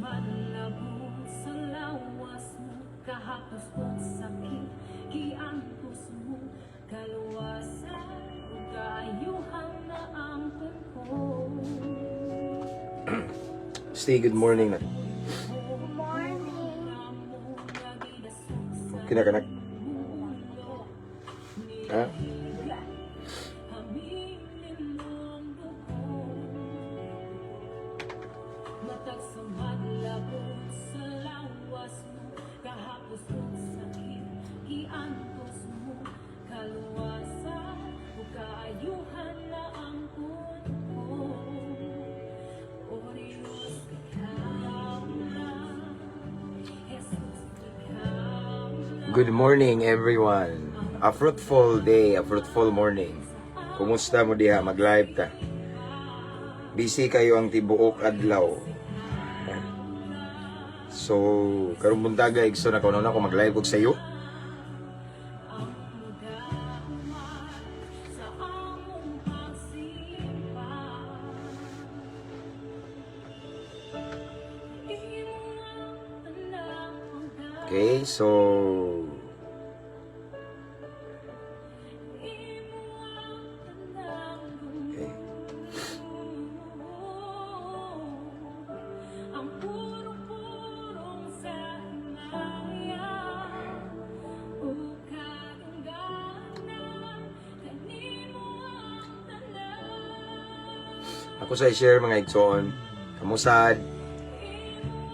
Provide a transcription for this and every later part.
Madlabot sa lawas mo, kahapos og sakit, giantos mo, kaluwasan ug kaayuhan na angkon ko. Stay, good morning na. Good morning. Okay na kanak. Ha? Hamilin mong buko. Matag sa madlabot sa lawas mo, kahapos og sakit, giantos mo, kaluwasan ug kaayuhan na angkon ko. O Diyos, ikaw lang. Jesus, ikaw lang. Good morning, everyone. A fruitful day, a fruitful morning. Kumusta mo diha? Mag-live ta. Busy kayo ang tibuok adlaw. So, karong buntaga igsoon ako na ako mag-live og sayo. Ang mudama sa among pagsimba. Imo ang tanang Okay, so Imo ang tanang okay. Ang purong-purong sa himaya ug kadungganan kanimo ang tanan. Ako sa i-share, mga igsoon. Kamusad? Imo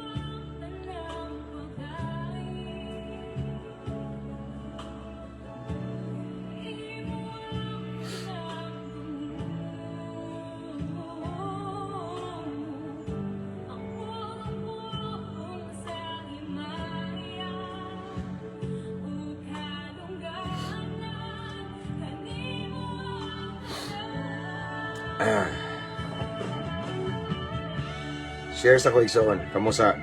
ang tanang pagkain. Imo ang tanang Ang purong-purong sa himaya ug kadungganan kanimo ang tanan. Ah. Share sa ko, igsoon. Kamusa?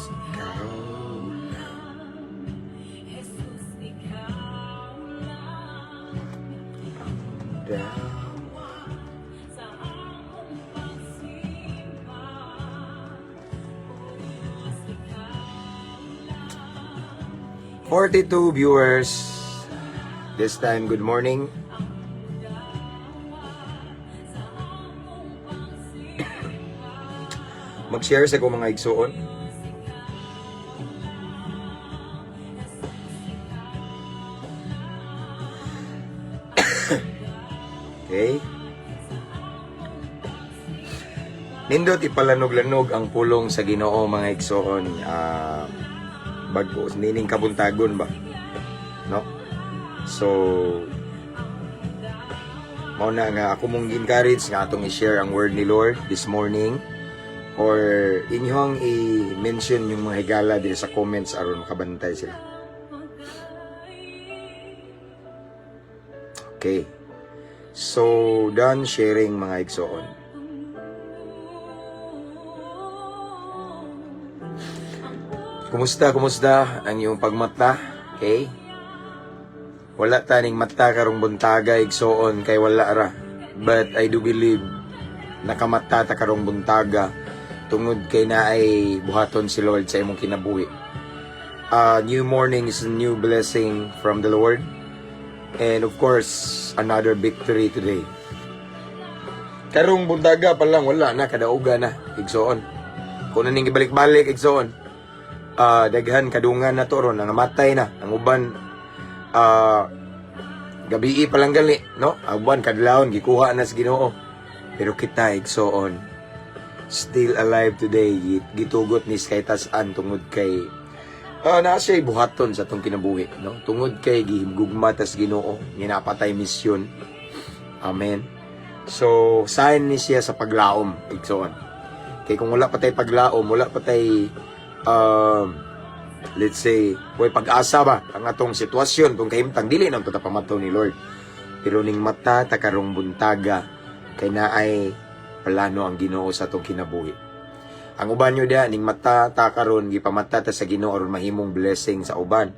Ikaw Lang, Jesus, ikaw lang daw. Sa among pagsimba. O Diyos, ikaw lang. 42 viewers. This time, good morning. Ang dawa sa among pagsimba. Mag-share sa ko, mga igsoon. Diyos, ikaw lang. Jesus, ikaw lang. Okay? Nindot ipalanog-lanog ang pulong sa Ginoo, mga igsoon. Ah, bago nining kabuntagon ba? No? So mao na nga ako mong encourage nga atong i-share ang word ni Lord this morning or inyong i-mention yung mga higala diri sa comments aron makabantay sila. Okay. So, done sharing, mga igsoon. Kumusta, kumusta ang iyong pagmata? Okay? Wala taning mata karong buntaga, igsoon, kay wala ra. But I do believe nakamata ta karong buntaga tungod kay naay buhaton si Lord sa imong kinabuhi. A new morning is a new blessing from the Lord. And of course, another victory today. Karong buntaga pa lang, wala na, kadauga na, igsoon. Kung naning ibalik-balik, igsoon, daghan kadungan na to ron, nangamatay na, ang uban, gabii pa lang gali, no? Ang uban, kadlawon, gikuha na sa Ginoo. Pero kita, igsoon, still alive today, gitugot ni kay tasan tungod kay naa siya buhaton sa atong kinabuhi, no? Tungod kay gihigugma tas Ginoo, ginapatay misyon. Amen. So, sign ni siya sa paglaom, igsoon. Kay kung wala pa tay paglaom, wala pa tay Let's say, way pag-asa ba ang atong sitwasyon kung kahimtang dili nang ta pamataw ni Lord. Pero ning mata ta karong buntaga kay naay plano ang Ginoo sa atong kinabuhi. Ang uban nyo diha ning mata ta karon, gipamata ta sa Ginoo aron mahimong blessing sa uban.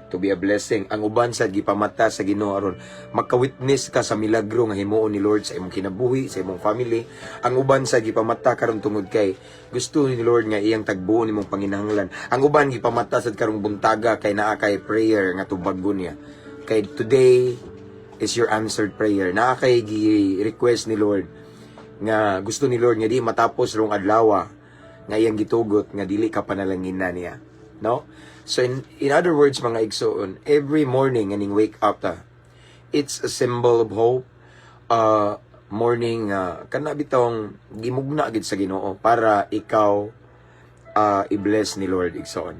To be a blessing. Ang uban sad gipamata sa Ginoo aron maka-witness ka sa milagro nga himuon ni Lord sa imong kinabuhi, sa imong family. Ang uban sad gipamata karon tungod kay gusto ni Lord nga iyang tagbuon imong panginahanglan. Ang uban gipamata sad karong buntaga kay naa kay prayer nga tubagon niya. Kay today is your answered prayer. Naa kay gi-request ni Lord nga gusto ni Lord nga di matapos rong adlaw nga iyang gitugot nga dili ka panalangin na niya. No? So in other words, mga igsoon, every morning aning wake up ta, it's a symbol of hope. Morning kana bitong gimugna gid sa Ginoo para ikaw i-bless ni Lord, igsoon.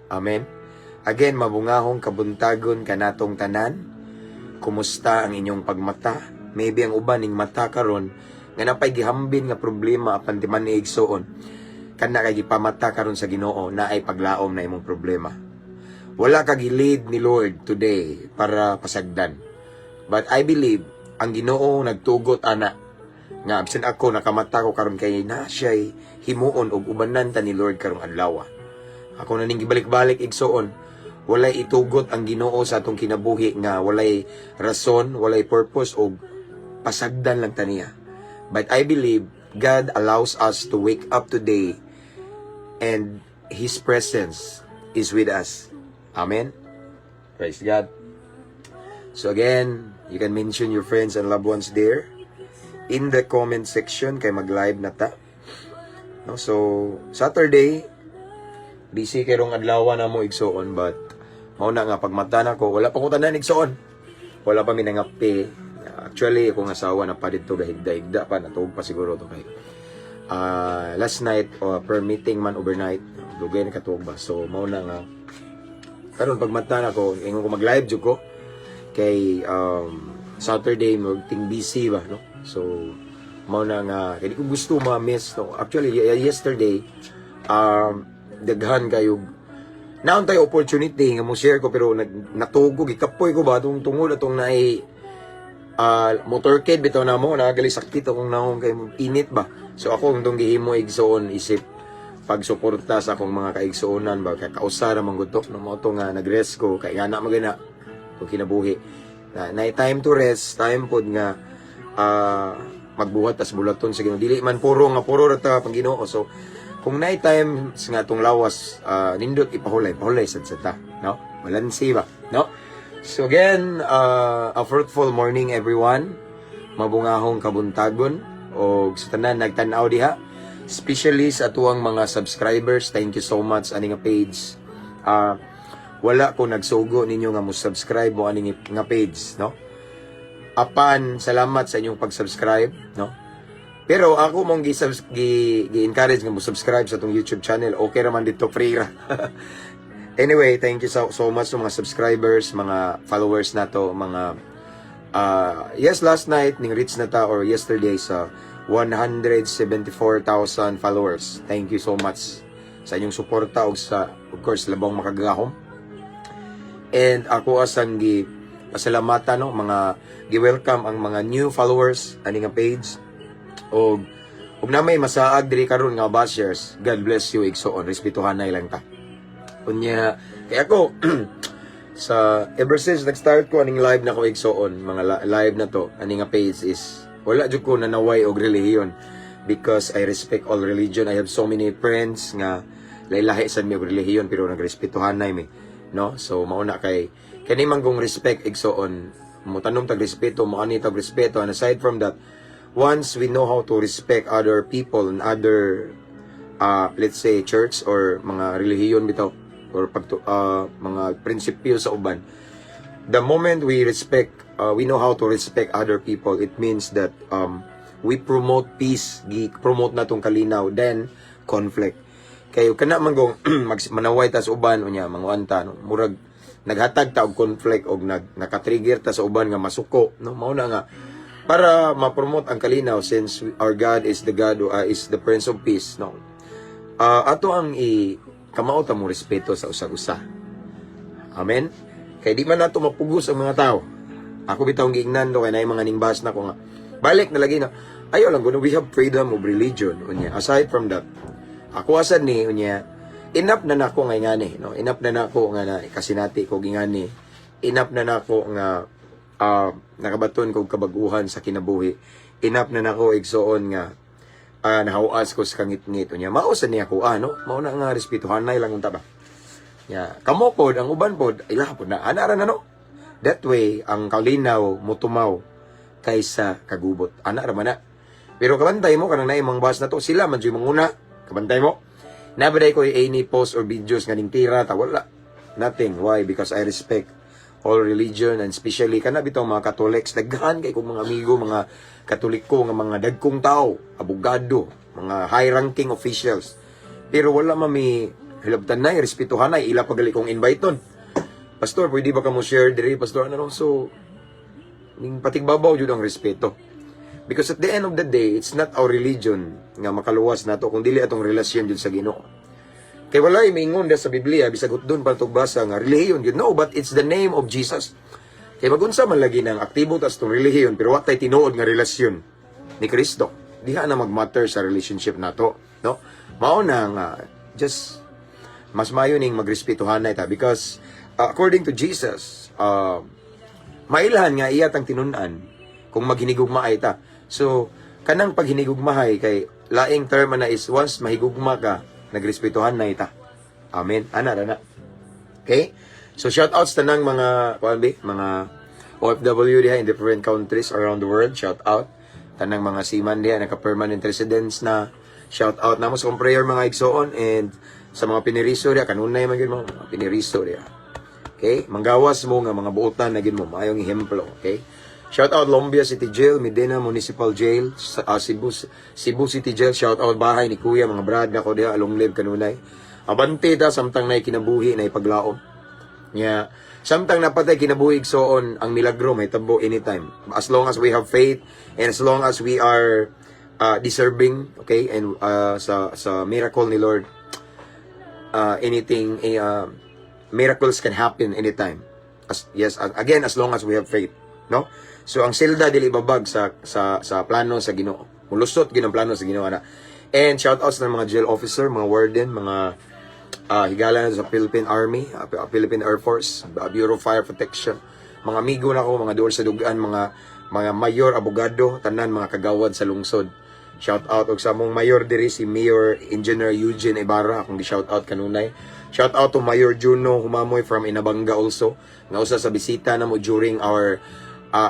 Amen. Again, mabungahong kabuntagon kanatong tanan. Kumusta ang inyong pagmata? Maybe ang uban ning mata karon nga napay gihambin nga problema apan di man ni igsoon. Kana kay gipamata karon sa Ginoo na ay paglaom na imong problema. Wala ka gi-lead ni Lord today para pasagdan. But I believe ang Ginoo nagtugot ana nga absin ako nakamata ko karon kay na siya'y himuon og ubanan ta ni Lord karong adlaw. Ako na ning gibalik-balik, igsoon. Walay itugot ang Ginoo sa atong kinabuhi nga walay rason, walay purpose og pasagdan lang ta niya. But I believe God allows us to wake up today and His presence is with us. Amen. Praise God. So again, you can mention your friends and loved ones there in the comment section kay mag-live na ta. No, so Saturday busy kay rong adlaw na mo, igsoon, but mao na nga pagmata na ko wala pa ko tanan, igsoon. Wala pa mi nangape. Actually, akong asawa na pa didto gahigda-higda pa, natuog pa siguro to kay last night per meeting man overnight, dugay na katuog ba. So mao na nga karon pagmata na ko, ingon ko mag-live jud ko kay Saturday mo ting busy ba, no? So mao na nga kay di ko gusto ma-miss, no? Actually, yesterday daghan kayo naon tayo opportunity nga mo share ko pero nag natugo, gikapoy ko ba tungod tungod atong naay motorcade bitaw na mo nagali sakit akong naong kay init ba. So ako ang tong gihimo, igsoon, isip pagsuporta sa akong mga kaigsuonan ba, kay kausa ra man gud to, no? Mao to nga nagrest ko kay nga na magana kung kinabuhi na time to rest, time pod nga magbuhat tas bulaton sa Ginoo. Dili man puro nga puro ra ta pang Ginoo. So kung naay time nga atong lawas nindot ipahulay, pahulay sad sa ta, no? Balanse ba, no? So again, a fruitful morning, everyone. Mabungahong kabuntagon og sa tanan nagtan-aw diha, especially sa atuang mga subscribers. Thank you so much ani nga page. Wala ko nagsugo ninyo nga mo subscribe mo ani nga page, no? Apan salamat sa inyong pag-subscribe, no? Pero ako mong gi encourage nga mo subscribe sa atong YouTube channel. Okay ra man dito, free ra. Anyway, thank you so, so much sa mga subscribers, mga followers nato, mga yes, last night ning reach na ta or yesterday sa 174,000 followers. Thank you so much sa inyong suporta ug sa, of course, labong makagagahom. And ako asang gi pasalamatan, no, mga gi-welcome ang mga new followers ani nga page og na may masaag diri karon nga bashers. God bless you, igsoon. Respetuhan na lang ta. Unya kay ako sa ever since nag-start ko aning live na ko, igsoon, mga live na to ani nga page is wala jud ko nanaway og relihiyon because I respect all religion. I have so many friends nga lahi-lahi sad mi og relihiyon pero nagrespetuhan na mi, no? So mao na kay kani man gong respect, igsoon, mo tanom tag respeto, mo ani tag respeto. And aside from that, once we know how to respect other people and other let's say church or mga relihiyon bitaw or pag mga prinsipyo sa uban, the moment we respect, we know how to respect other people, it means that we promote peace, gi promote natong kalinaw then conflict. Kayo kana man gong manaway ta sa uban unya manguan ta, no? Murag naghatag ta og conflict og naka-trigger ta sa uban nga masuko, no? Mao na nga para ma-promote ang kalinaw since our God is the God is the Prince of Peace, no? Ato ang i Kamao ta mo respeto sa usag-usa. Amen? Kay di man nato mapugos ang mga tao. Ako bitaw giingnan do kay naay mga ningbas na ko nga. Balik na lagi na. Ayo lang kuno, we have freedom of religion, unya. Aside from that, ako asad ni, unya, enough na nako nga ingani, no? Enough na nako nga na kasinati ko gingani. Enough na nako nga nakabaton kog kabaguhan sa kinabuhi. Enough na nako, igsoon, nga nahawas ko sa kangitngit, unya. Mao sa niya ko no? Mao na nga respetuhan na ilang unta ba. Ya, kamo pod ang uban pod ila pod na ana ra na, no. That way ang kalinaw mutumaw kaysa kagubot. Ana ra man na. Pero kabantay mo kanang naay mga bus na to sila man jud manguna. Kabantay mo. Nabaday ko any post or videos nga ning tira ta, wala. Nothing. Why? Because I respect all religion and especially kana bitaw mga Catholics. Daghan kay kong mga amigo mga Katoliko nga mga dagkong tao, abogado, mga high ranking officials. Pero wala mami hilabtan na, respetuhan na, ila pagali kong invite ton. "Pastor, pwede ba ka mo share diri, Pastor?" Ano, so, ning patigbabaw jud ang respeto. Because at the end of the day, it's not our religion nga makaluwas nato kung dili atong relasyon jud sa Ginoo. Kay walay maingon da sa Biblia, bisag doon pa basa nga relihiyon jud. No, but it's the name of Jesus. Kay magunsa man lagi nang aktibo tas tong relihiyon pero wa tay tinuod nga relasyon ni Kristo. Diha na magmatter sa relationship nato, no? Mao na nga just mas mayo ning magrespetuhan na ita because according to Jesus, mailhan nga iya tang tinun-an kung maghinigugmaay ta. So, kanang paghinigugmahay kay laing term na is once mahigugma ka, nagrespetuhan na ita. Amen. Ana ra na. Okay? So shout outs tanang mga kuan bi, mga OFW diha in different countries around the world. Shout out tanang mga seaman diha naka-permanent residence na. Shout out namo sa akong prayer, mga igsoon, and sa mga piniriso diha kanunay man gyud mo mga piniriso diha. Okay? Manggawas mo nga mga buotan na gyud mo, maayong ehemplo, okay? Shout out Lumbia City Jail, Medina Municipal Jail, Cebu City Jail, shout out bahay ni Kuya, mga brad nako diha, long live kanunay. Abante ta samtang nay kinabuhi na ipaglaom. Nya, samtang napatay kinabuhi, igsoon, ang milagro mahitabo anytime. As long as we have faith and as long as we are deserving, okay? And sa miracle ni Lord, anything miracles can happen anytime. As yes, again, as long as we have faith, no? So ang silda dili babag sa plano sa Ginoo. Mulusot gyud ang plano sa Ginoo na. And shout outs ng mga jail officer, mga warden, mga higala na sa Philippine Army, Philippine Air Force, Bureau of Fire Protection, mga amigo na ko, mga duol sa dugaan, mga mayor, abogado, tanan mga kagawad sa lungsod. Shout out og sa among mayor diri, si Mayor Engineer Eugene Ibarra, akong gi-shout out kanunay. Shout out to Mayor Juno Humamoy from Inabanga also nga usa sa bisita namo during our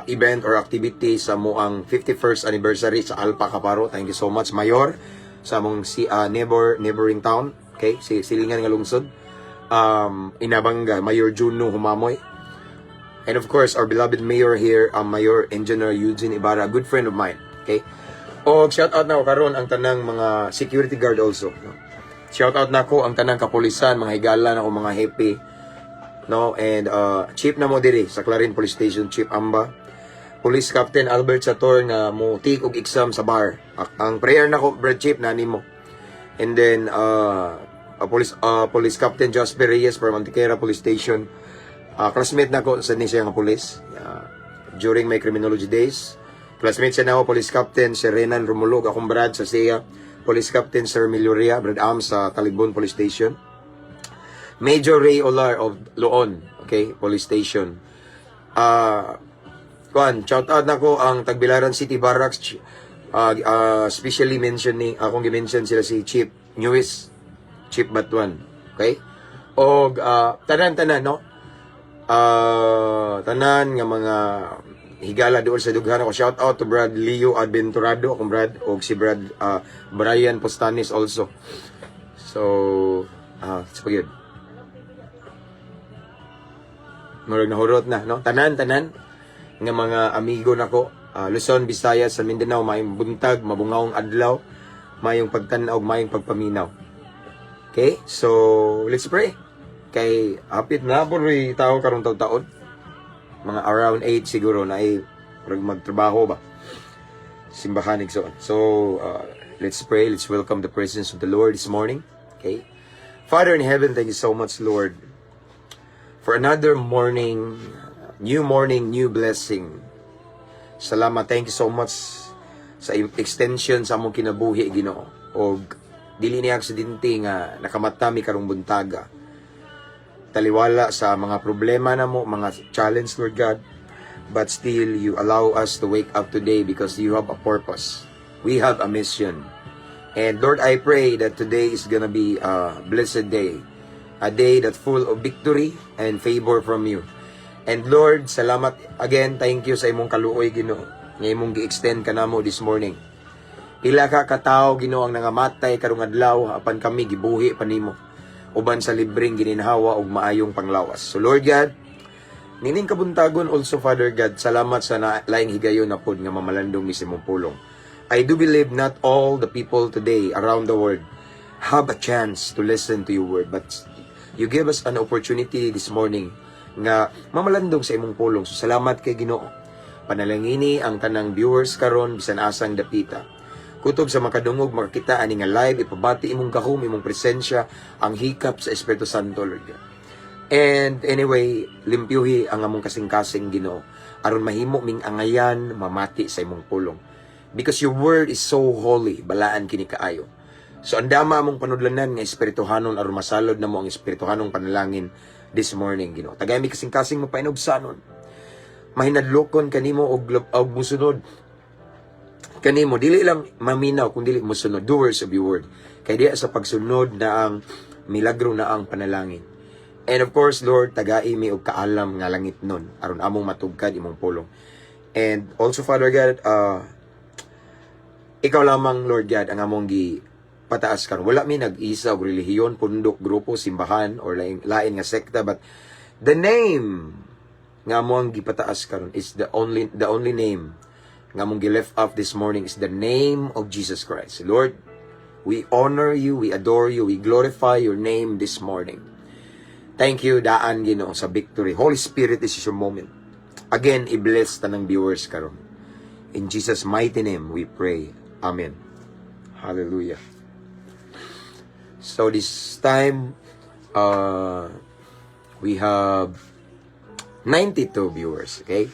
event or activity sa moang 51st anniversary sa Alpa Kaparo. Thank you so much, Mayor, sa among si neighboring town, okay? Si silingan nga lungsod. Inabanga, Mayor Juno Humamoy. And of course, our beloved mayor here, Mayor Engineer Eugene Ibarra, a good friend of mine. Okay? O shout out na ko karon ang tanang mga security guard also. No? Shout out na ko ang tanang kapulisan, mga higala na ko, mga happy. No? And chief na mo diri sa Clarin Police Station, Chief Amba. Police Captain Albert Sator nga mo take og exam sa bar. Ang prayer nako, Brad Chief, nani mo. And then Police Captain Jasper Reyes from Antiquera Police Station. Classmate nako sa ni siya nga police during my criminology days. Classmate siya nako, Police Captain si Renan Romulog, akong brad sa siya. Police Captain Sir Miloria, Brad Am sa Talibon Police Station. Major Ray Olar of Loon, okay, Police Station. Kuan, shout out nako ang Tagbilaran City Barracks, especially mention ni akong gi-mention sila si Chief Newis, Chief Batuan, okay? Og tanan-tanan, no? Tanan nga mga higala doon sa dughan ako. Shout out to Brad Leo Adventurado, akong Brad, og si Brad Brian Postanis also. So, sa pagyud. Murag nahurot na, no? Tanan, tanan nga mga amigo nako, Luzon, Visayas, sa Mindanao, maayong buntag, mabungawong adlaw, maayong pagtan-aw, maayong pagpaminaw. Okay? So, let's pray. Kay hapit na po tao karong taon. Mga around 8 siguro na ay murag magtrabaho ba. Simbahan, so on. So, let's pray. Let's welcome the presence of the Lord this morning. Okay? Father in heaven, thank you so much, Lord, for another morning, new blessing. Salamat, thank you so much sa extension sa among kinabuhi, Ginoo. Og dili ni aksidente nga nakamata mi karong buntaga. Taliwala sa mga problema namo, mga challenge, Lord God, but still you allow us to wake up today because you have a purpose. We have a mission. And Lord, I pray that today is gonna be a blessed day. A day that full of victory and favor from you. And Lord, salamat again, thank you sa imong kaluoy, Ginoo, nga imong gi-extend kanamo this morning. Pila ka katawo, Ginoo, ang nangamatay karong adlaw apan kami gibuhi pa nimo uban sa libreng gininhawa ug maayong panglawas. So Lord God, nining kabuntagon also, Father God, salamat sa na, laing higayon na pod nga mamalandong mi sa imong pulong. I do believe not all the people today around the world have a chance to listen to your word, but you give us an opportunity this morning nga mamalandong sa imong pulong. So salamat kay, Ginoo. Panalangini ang tanang viewers karon bisan asang dapita. Kutob sa makadungog, makakita ani nga live, ipabati imong gahom, imong presensya, ang hikap sa Espiritu Santo, Lord God. And anyway, limpyuhi ang among kasing-kasing, Ginoo, aron mahimo ming angayan mamati sa imong pulong. Because your word is so holy, balaan kini kaayo. So andama among panudlanan nga espirituhanon aron masalod namo ang espirituhanong panalangin this morning, Ginoo. Tagay mi kasing-kasing mapainugsanon. Mahinadlokon kanimo og musunod kanimo, dili lang maminaw kung dili mosunod, doers of your word. Kay diya sa pagsunod na ang milagro, na ang panalangin. And of course, Lord, tagai mi og kaalam nga langit nun aron among matugkad imong pulong. And also, Father God, ikaw lamang, Lord God, ang among gi pataas karon. Wala mi nag-isa og relihiyon, pundok, grupo, simbahan or lain, lain nga sekta, but the name nga among gipataas karon is the only name nga among gi-lift up this morning is the name of Jesus Christ. Lord, we honor you, we adore you, we glorify your name this morning. Thank you daan, Ginoo, sa victory. Holy Spirit, this is your moment. Again, i-bless tanang viewers karon. In Jesus' mighty name we pray. Amen. Hallelujah. So this time, we have 92 viewers, okay?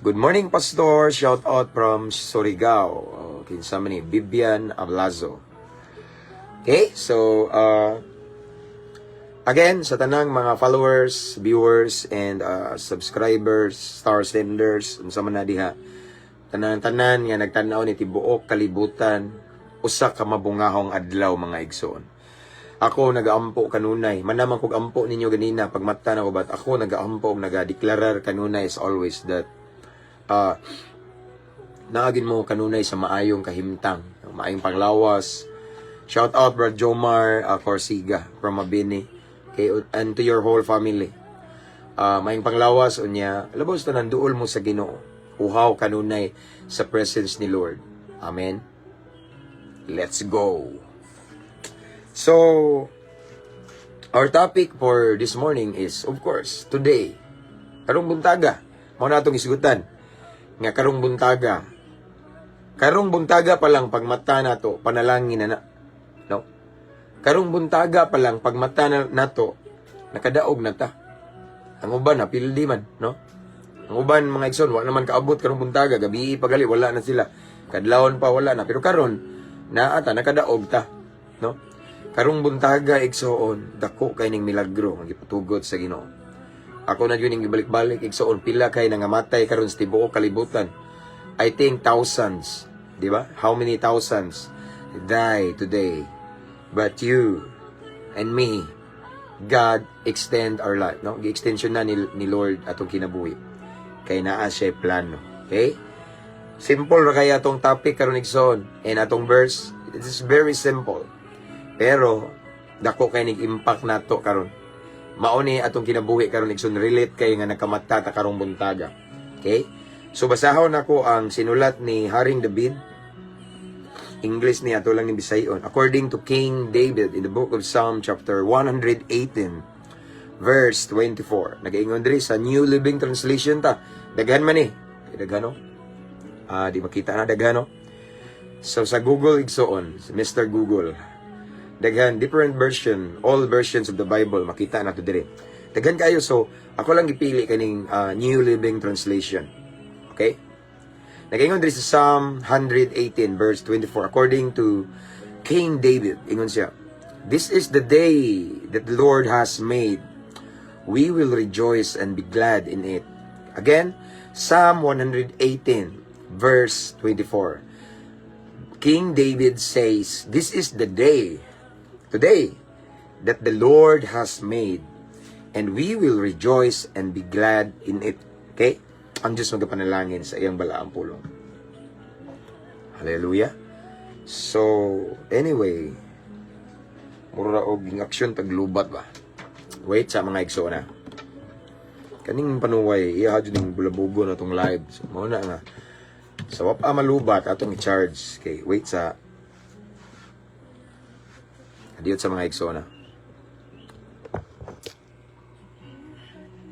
Good morning, Pastor. Shout out from Surigao. Oh, kinsa man ni Bibian Ablazo. Okay, so again, sa tanang mga followers, viewers, and subscribers, star senders, unsa man na diha, tanan-tanan nga nagtan-aw ni tibuok kalibutan, usa ka mabungahong adlaw, mga igsoon. Ako nagaampo kanunay, manaman kog ampo ninyo ganina pagmata na ko, but ako nagaampo og nagadeklarar kanunay is always that naagin mo kanunay sa maayong kahimtang, maayong panglawas. Shout out Brad Jomar Corsiga from Mabini. Okay, and to your whole family. Maayong panglawas unya, labos tanan duol mo sa Ginoo. Uhaw kanunay sa presence ni Lord. Amen. Let's go. So, our topic for this morning is, of course, today. Karong buntaga. Mao na atong isgutan. Nga karong buntaga. Karong buntaga pa lang pagmata nato, panalangin na na. No? Karong buntaga pa lang pagmata na nato, nakadaog na ta. Ang uban napildi man, no? Ang uban, mga igsoon, wa naman kaabot karong buntaga, gabi pagali wala na sila. Kadlawon pa wala na, pero karon naa ta, nakadaog ta, no? Karong buntaga, igsoon, dako kay ning milagro ang gipatugot sa Ginoo. Ako na yun yung gibalik-balik, igsoon, pila kay nangamatay karon sa tibuok kalibutan. I think thousands, di ba? How many thousands die today? But you and me, God extend our life, no? Gi-extension na ni Lord atong kinabuhi. Kay naa siya plano. Okay? Simple ra kaya atong topic karon, igsoon, and atong verse, it is very simple. Pero dako kay nig impact nato karon. Mao ni atong kinabuhi karon, igsoon, relate kay nga nakamata ta karong buntaga. Okay? So basahon nako ang sinulat ni Haring David. English ni, ato lang ni Bisayon. According to King David in the book of Psalm chapter 118 verse 24. Nagaingon diri sa New Living Translation ta. Daghan man ni. Daghan, no? Ah, di makita na daghan, no? So sa Google, igsoon, si Mr. Google. Daghan different version, all versions of the Bible makita nato diri. Daghan kayo, so ako lang gipili kaning New Living Translation. Okay? Nagaingon diri sa Psalm 118 verse 24, according to King David, ingon siya, "This is the day that the Lord has made. We will rejoice and be glad in it." Again, Psalm 118 verse 24. King David says, "This is the day, today, that the Lord has made, and we will rejoice and be glad in it." Okay? Ang Diyos magapanalangin sa iyang balaang pulong. Hallelujah. So, anyway, mura og ging aksyon taglubat ba? Wait sa, mga igsoon na. Kaning panuway, iya jud ning bulabugo na tong live. So, mao na nga. Sa wa pa malubat, atong i-charge. Okay, wait sa. Adiyot sa, mga igsoon na.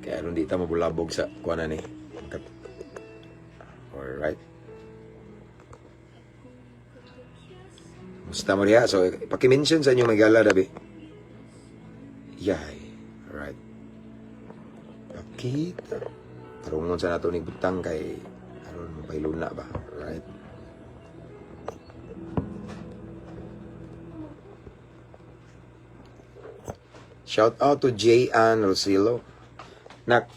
Kaya aron di ta mabulabog sa kuha na ni. Alright. Musta mo diha? So, paki-mention sa inyong may gala dabi. Yay. Alright. Pakita. Tarungon sa nato ni butang kay aron mapahiluna ba. Alright. Shout out to J. Ann Rosilo. Nak,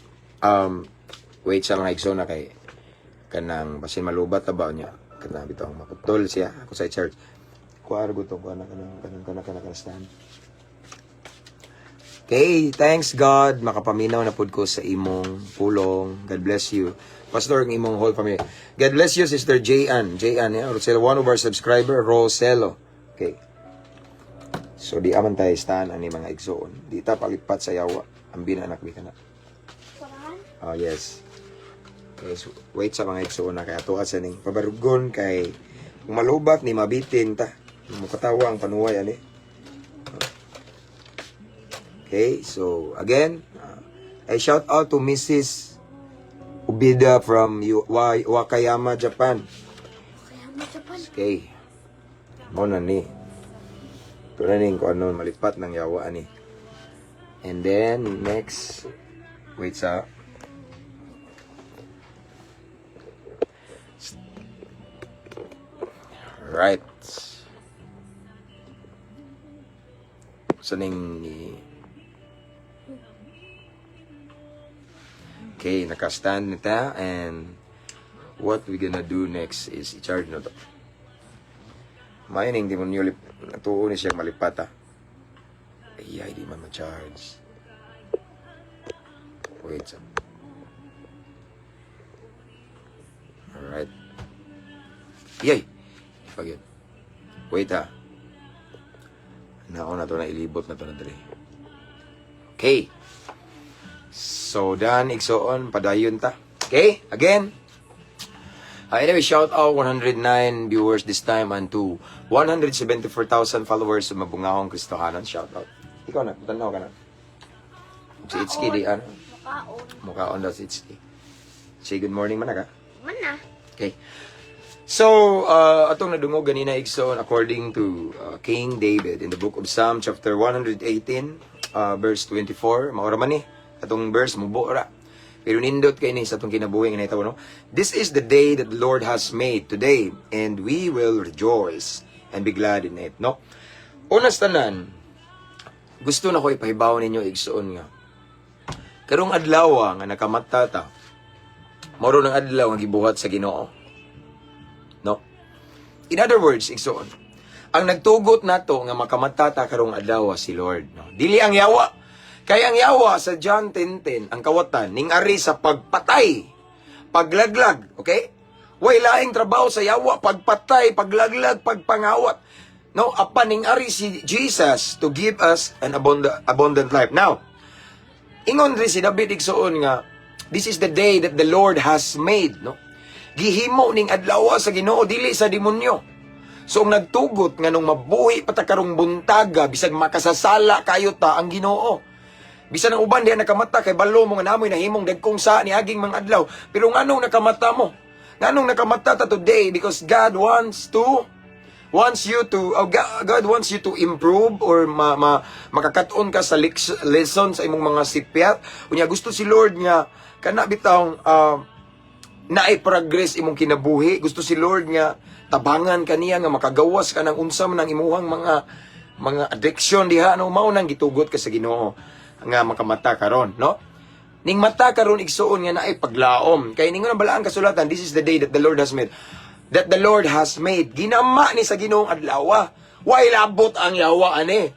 wait sa, mga igsoon na, kay kanang basin malubat ta ba niya. Kanang bitaw maputol siya ako sa church. Kuha ra to, kuha na kanang kanang kanang kanang kanang stand. Okay, thanks God, makapaminaw na pud ko sa imong pulong. God bless you, Pastor, ang imong whole family. God bless you, Sister J. Ann. J. Ann, yeah? Roselo, one of our subscriber, Roselo. Okay. So, di aman tayo stand ani, mga igsoon. Di ta palipat sa yawa. Ambi na, anak, bi ka na. Quran? Oh, yes. Okay, so, wait sa, mga igsoon na, kay ato sa ning pabarugon kay kung malubat ni mabitin ta. Mukatawa ang panuway ani. Okay, so again, I shout out to Mrs. Ubida from Wakayama, Japan. Kaya mo Japan. Okay. Mao na ni. Ito na ning kung ano, malipat ng yawa ani. And then, next, wait sa, right. Sa ning ni. Okay, naka-stand na ta and what we gonna do next is i-charge na to. May ning demonyo lip natuo ni siya malipat ah. Ay, ay, di man ma-charge. Wait sa. Alright. Yay! Pag yun. Wait ha. Naon na to na ilibot na to na diri. Okay. So, done, igsoon, padayon ta. Okay, again. Anyway, shout out 109 viewers this time and to 174,000 followers sa Mabungahong Kristohanon. Shout out. Ikaw na, tanaw ka na. Si Itski, di ano? Mukaon. Mukhaon daw si Itski. Say good morning man ka. Man na. Okay. So, atong nadungog ganina, igsoon, according to King David in the book of Psalm chapter 118 verse 24, maura man ni atong verse, mubo ra. Pero nindot kay ni sa atong kinabuhi nga nahitabo, no. This is the day that the Lord has made today, and we will rejoice and be glad in it, no. Una sa tanan, gusto na ko ipahibaw ninyo, igsoon, nga karong adlaw nga nakamata ta, mao ng adlaw nga gibuhat sa Ginoo. No? In other words, igsoon, ang nagtugot nato nga makamata ta karong adlaw si Lord, no? Dili ang yawa. Kay ang yawa sa John 10:10, ang kawatan ning ari sa pagpatay, paglaglag, okay? Way laing trabaho sa yawa, pagpatay, paglaglag, pagpangawat. No, apan ning ari si Jesus to give us an abundant life. Now, ingon rin si David, igsoon, nga this is the day that the Lord has made, no? Gihimo ning adlaw sa Ginoo, dili sa demonyo. So ang nagtugot nga nung mabuhi pa ta karong buntaga bisag makasasala kayo ta, ang Ginoo. Bisan ang uban diha nakamata kay balo mo nga namoy nahimong dagkong sa niaging mga adlaw. Pero nganong nakamata mo? Nganong nakamata ta today? Because God wants to wants you to oh, God wants you to improve or makakat-on ka sa lesson sa imong mga sipyat. Unya gusto si Lord nga kana bitawng naay progress imong kinabuhi. Gusto si Lord nga tabangan kaniya nga makagawas ka ng unsa man ang imuhang mga addiction diha, no? Mao nang gitugot ka sa Ginoo nga makamata karon, no? Ning mata karon, igsuon, nga naay paglaom kay ningon ang balaang kasulatan, "This is the day that the Lord has made," that the Lord has made. Ginama ni sa Ginoong adlaw. Way labot ang yawa ani.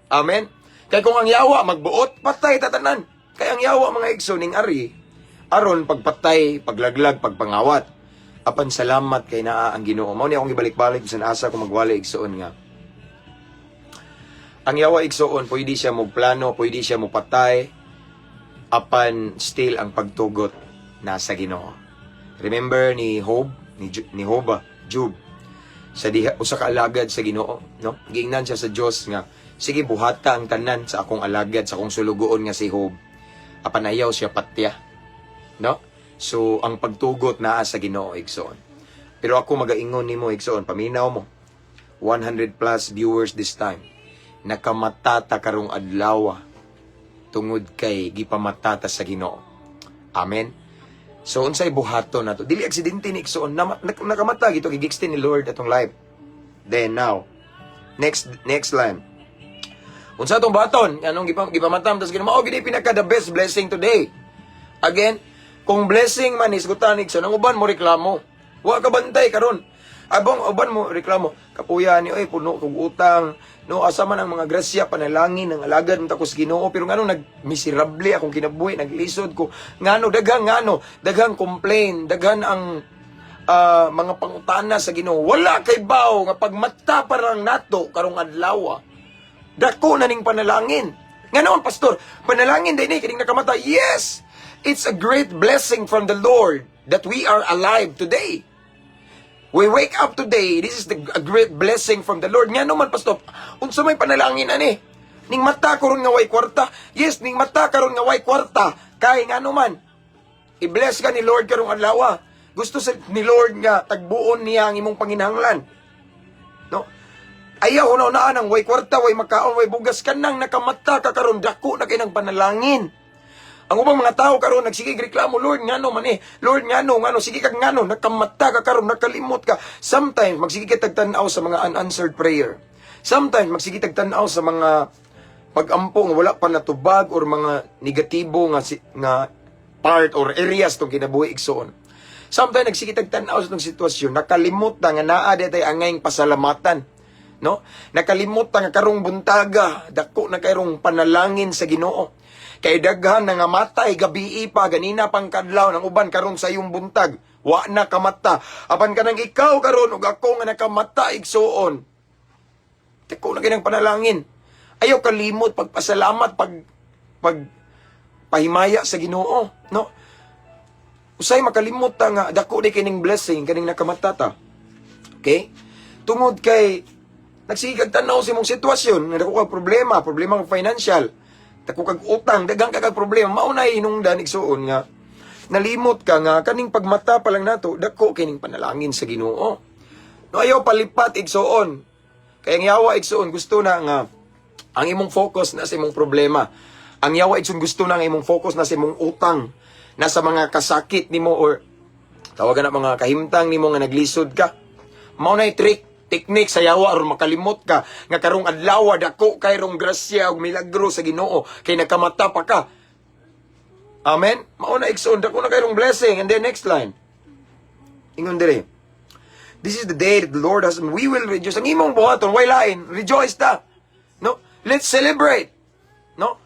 Amen. Kay kung ang yawa magbuot, patay tatanan. Kay ang yawa, mga igsoon, ning ari aron pagpatay, paglaglag, pagpangawat. Apan salamat kay naa ang Ginoo. Mao ni akong ibalik-balik bisan asa ko magwali, igsuon, nga ang yawa, igsuon, pwede siya mo plano, pwede siya mo patay, apan still ang pagtugot nasa Ginoo. Remember ni Job, ni Hoba, Job, sa diha usa ka alagad sa Ginoo, no? Giingnan siya sa Dios nga, "Sige, buhata ang tanan sa akong alagad, sa akong sulugoon nga si Job." Apan ayaw siya patya. No? So ang pagtugot naa sa Ginoo, igsoon. Pero ako magaingon nimo, igsoon, paminaw mo. 100 plus viewers this time. Nakamata ta karong adlaw tungod kay gipamatata sa Ginoo. Amen. So unsay buhaton nato? Dili aksidente ni, igsoon. Nakamata gito kay gi-extend ni Lord atong life. Then now, next next line. Unsa atong buhaton? Anong gipamatam tas Ginoo? Mao gid pinaka the best blessing today. Again, kung blessing man hisgutan, igsoon, ang uban mo reklamo. Wa ka bantay karon. Abong uban mo reklamo, "Kapuya ni oy, puno kog utang." No, asa man ang mga grasya, panalangin ng alagad mo takos Ginoo, pero ngano nagmiserable akong kinabuhi, naglisod ko? Ngano daghang, ngano daghang complain, daghan ang mga pangutana sa Ginoo? Wala kay baw nga pagmata pa lang nato karong adlaw, dako na ning panalangin. Nga naman, Pastor, panalangin din eh, kining nakamata. Yes! It's a great blessing from the Lord that we are alive today. We wake up today, this is a great blessing from the Lord. Nga naman, Pastor, unsa may panalangin ani? Ning mata karon nga way kwarta. Yes, ning mata karon nga way kwarta. Kay nga naman, i-bless ka ni Lord karong adlaw. Gusto sa ni Lord nga tagbuon niya ang imong panginahanglan. No? Ayaw huna-hunaan ang way kwarta, way makaon, way bugas, kanang nakamata ka karon, dako na kay ng panalangin. Ang ubang mga tao karon nagsige reklamo, "Lord, ngano man eh? Lord, ngano, ngano?" Sige kag ngano, nakamata ka karon, nakalimot ka. Sometimes magsige ka tagtan-aw sa mga unanswered prayer. Sometimes magsige tagtan-aw sa mga pag-ampo nga wala pa natubag or mga negatibo nga nga part or areas tong kinabuhi, igsoon. Sometimes nagsige tagtan-aw sa tong sitwasyon, nakalimot ta nga naa tay angayng pasalamatan. No? Nakalimot ta nga karong buntaga, dako na kayrong panalangin sa Ginoo. Kay daghan na nga matay gabii pa ganina pang kadlaw ng uban karon sa iyong buntag. Wa na kamata. Apan kanang ikaw karon ug ako nga nakamata, igsuon, dako na kinang panalangin. Ayaw kalimot pagpasalamat, pag pag pahimaya sa Ginoo, no? Usay makalimot ta nga dako di kining blessing kaning nakamata ta. Okay? Tungod kay nagsige kag tan-aw sa imong sitwasyon, nga dako kag problema, problema kag financial, dako kag utang, daghang kag problema, mao na hinungdan, igsuon, nga nalimot ka nga kaning pagmata pa lang nato, dako kining panalangin sa Ginoo. No, ayaw palipat, igsuon. Kay ang yawa, igsuon, gusto na nga ang imong focus na sa imong problema. Ang yawa, igsuon, gusto na ang imong focus na sa imong utang, nasa mga kasakit nimo or tawagan na mga kahimtang nimo nga naglisod ka. Mao na trick, technique sa yawa aron makalimot ka nga karong adlaw dako kay rong grasya ug milagro sa Ginoo kay nakamata pa ka. Amen. Mao na, igsoon, dako na kayrong blessing. And then next line. Ingon dire. "This is the day that the Lord has we will rejoice." Ang imong buhaton way lain, rejoice ta. No? Let's celebrate. No?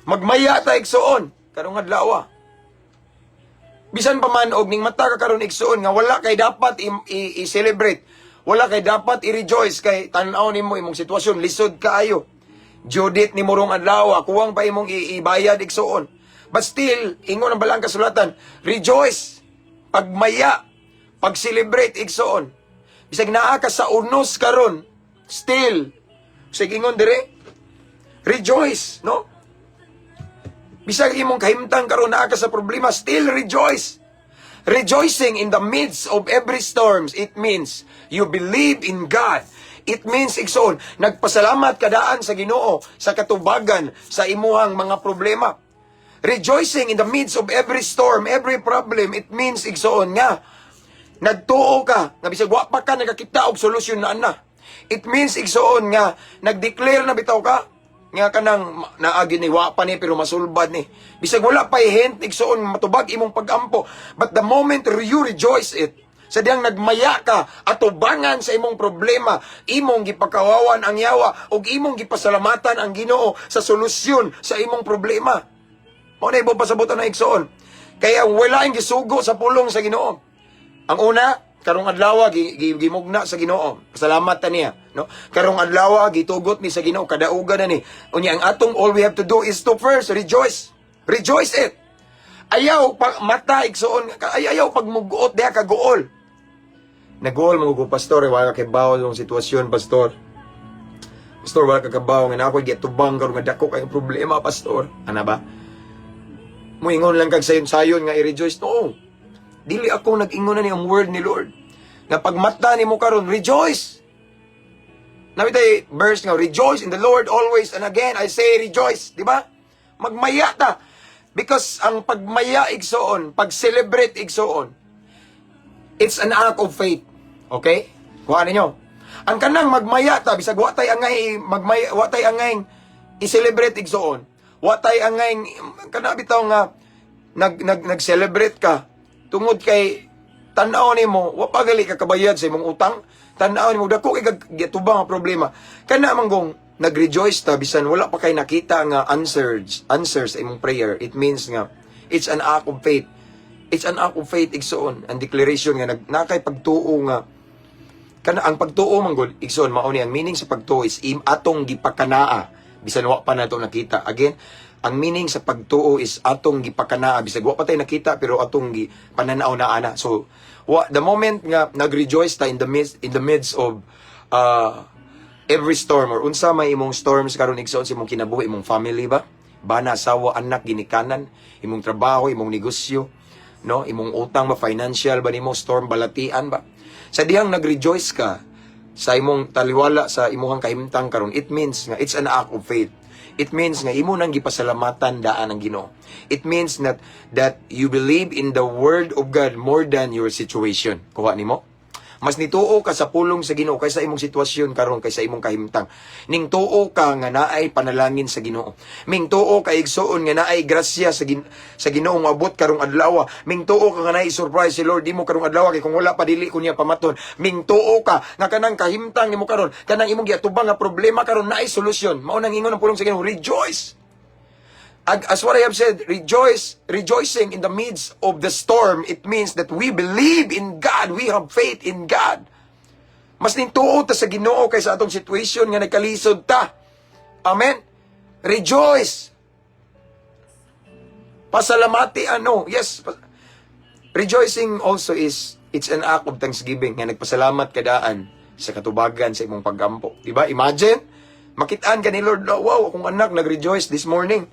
Magmaya ta, igsuon, karong adlaw. Bisan pa man og ning mata ka karon, igsuon, nga wala kay dapat i-celebrate. Wala kay dapat i-rejoice kay tan-aw nimo imong sitwasyon, lisod kaayo. Judith ni morong adlaw, kuwang pa imong ibayad, igsuon. But still, ingon ang balang kasulatan, rejoice, pagmaya, pag-celebrate, igsuon. Bisag naa ka sa unos karon, still, sige, ingon dire, rejoice, no? Bisag imong kahimtang karon naa ka sa problema, still rejoice. Rejoicing in the midst of every storms, it means you believe in God. It means, igsoon, nagpasalamat ka daan sa Ginoo sa katubagan sa imuhang mga problema. Rejoicing in the midst of every storm, every problem, it means, igsoon, nga nagtuo ka, nga bisag wa pa ka nakakita og solusyon na ana. It means, igsoon, nga nagdeclare na bitaw ka nga kanang naagi ni, wa pa ni, pero masulbad ni. Bisag wala pa hint, igsoon, matubag imong pagampo. But the moment you rejoice it, sa diyang nagmaya ka atubangan sa imong problema, imong gipakawawan ang yawa ug imong gipasalamatan ang Ginoo sa solusyon sa imong problema. Mao na ibong pasabutan ng igsoon. Kaya wala ang gisugo sa pulong sa Ginoo. Ang una, karong adlaw gimugna sa Ginoo. Pasalamat ta niya, no? Karong adlaw gitugot ni sa Ginoo, kadaugan na ni. Unya ang atong, all we have to do is to first rejoice. Rejoice it. Ayaw pa, mata, igsoon, ay ayaw pagmuguot diha kaguol. Naguol mo ko, "Pastor, eh, wala kay bawo yung sitwasyon, pastor. Pastor, wala ka kabaw nga na ako gitubang karon nga dako kay problema, pastor." Ana ba? Muingon lang kag sayon-sayon nga i-rejoice. No. Dili ako nag-ingon na ni, ang word ni Lord. Nga pagmata nimo karon, rejoice. Nabitay verse nga, "Rejoice in the Lord always, and again I say rejoice," di ba? Magmaya ta. Because ang pagmaya, igsoon, pag-celebrate, igsoon, it's an act of faith. Okay? Kuha ninyo. Ang kanang magmaya ta bisag wa tay angay magmaya, wa tay angay i-celebrate, igsoon. Wa tay angay kana bitaw nga nag nag nag-celebrate ka tungod kay tan-aw nimo wa pa gali ka kabayad sa imong utang, tan-aw nimo dako kay gitubang ang problema. Kana manggong nag-rejoice ta bisan wala pa kay nakita nga answers answers sa imong prayer, it means nga it's an act of faith. It's an act of faith, igsoon, ang declaration nga nag nakay pagtuo nga kana ang pagtuo man gud, igsoon, mao ni ang meaning sa pagtuo is im atong gipakanaa bisan wa pa nato nakita. Again, ang meaning sa pagtuo is atong gipakanaa bisag wa pa tay nakita, pero atong gi pananaw na ana. So wa, the moment nga nag-rejoice ta in the midst of every storm or unsa may imong storms karon, igsoon, sa imong kinabuhi, imong family ba, bana, asawa, anak, ginikanan, imong trabaho, imong negosyo, no, imong utang ba, financial ba nimo storm, balatian ba, sa dihang nag-rejoice ka sa imong taliwala sa imuhang kahimtang karon, it means nga it's an act of faith. It means nga imo nang gipasalamatan daan ang Ginoo. It means that that you believe in the word of God more than your situation. Kuha nimo? Mas nituo ka sa pulong sa Ginoo kaysa imong sitwasyon karon, kaysa imong kahimtang. Ning tuo ka nga naay panalangin sa Ginoo. Ming tuo ka, igsoon, nga naay grasya sa Ginoo nga abot karong adlaw. Ming tuo ka nga naay surprise si Lord nimo karong adlaw, kay kung wala pa, dili ko niya pamaton. Ming tuo ka nga kanang kahimtang nimo karon, kanang imong giatubang nga problema karon, naay solusyon. Mao nang ingon ang pulong sa Ginoo, rejoice. As what I have said, rejoice, rejoicing in the midst of the storm, it means that we believe in God, we have faith in God. Mas nintuo ta sa Ginoo kaysa atong situation nga nagkalisod ta. Amen? Rejoice. Pasalamati ano? Yes. Rejoicing also is it's an act of thanksgiving nga nagpasalamat ka daan sa katubagan sa imong paggampo. Di ba? Imagine, makitaan ka ni Lord, "Wow, akong anak nag-rejoice this morning.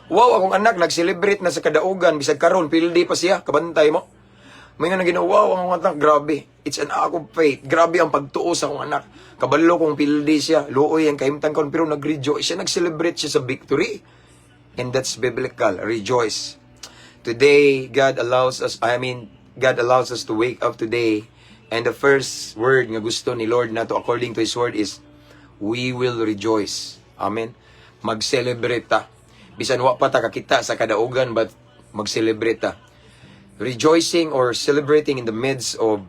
Wow, akong anak nag-celebrate na sa kadaugan bisag karon pildi pa siya." Kabantay mo. May nga Ginoo, "Wow, ang akong anak, grabe. It's an act of faith. Grabe ang pagtuo sa akong anak. Kabalo kong pildi siya, luoy ang kahimtang kon, pero nag-rejoice siya, nag-celebrate siya sa victory." And that's biblical. Rejoice. Today, God allows us, I mean, God allows us to wake up today. And the first word nga gusto ni Lord nato according to His word is, we will rejoice. Amen. Mag-celebrate ta. Bisan wa pa ta kakita sa kadaugan, but mag-celebrate ta. Rejoicing or celebrating in the midst of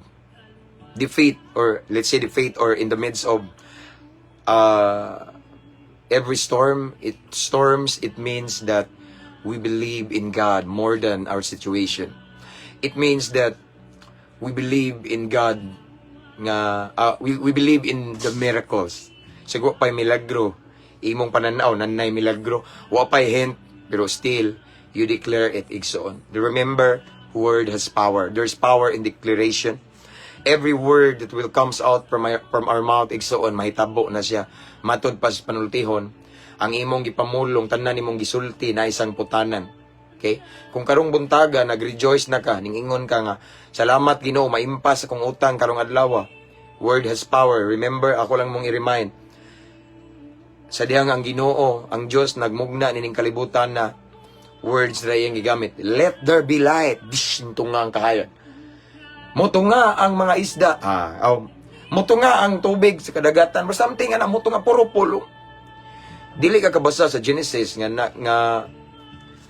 defeat, or let's say defeat, or in the midst of every storm, it storms, it means that we believe in God more than our situation. It means that we believe in God nga we believe in the miracles. Siguro pa'y milagro, imong pananaw, nanay milagro, wa pa'y hint, pero still, you declare it, igsoon. Remember, word has power. There's power in declaration. Every word that will comes out from our mouth, igsoon, mahitabo na siya. Matod pa sa panultihon, ang imong gipamulong, tanan imong gisulti na isang putanan. Okay? Kung karong buntaga nag-rejoice na ka, ning ingon ka nga, "Salamat, Ginoo, maimpas akong utang karong adlaw." Word has power. Remember, ako lang mong i-remind. Sa dihang ang Ginoo, ang Dios, nagmugna nining kalibutan na words ra iyang gigamit. "Let there be light." Dish, nga ang kahayon. Mutunga ang mga isda. Ah, oh. Mutunga ang tubig sa kadagatan. Or something ana, mutunga puro pulo. Dili ka kabasa sa Genesis nga na, nga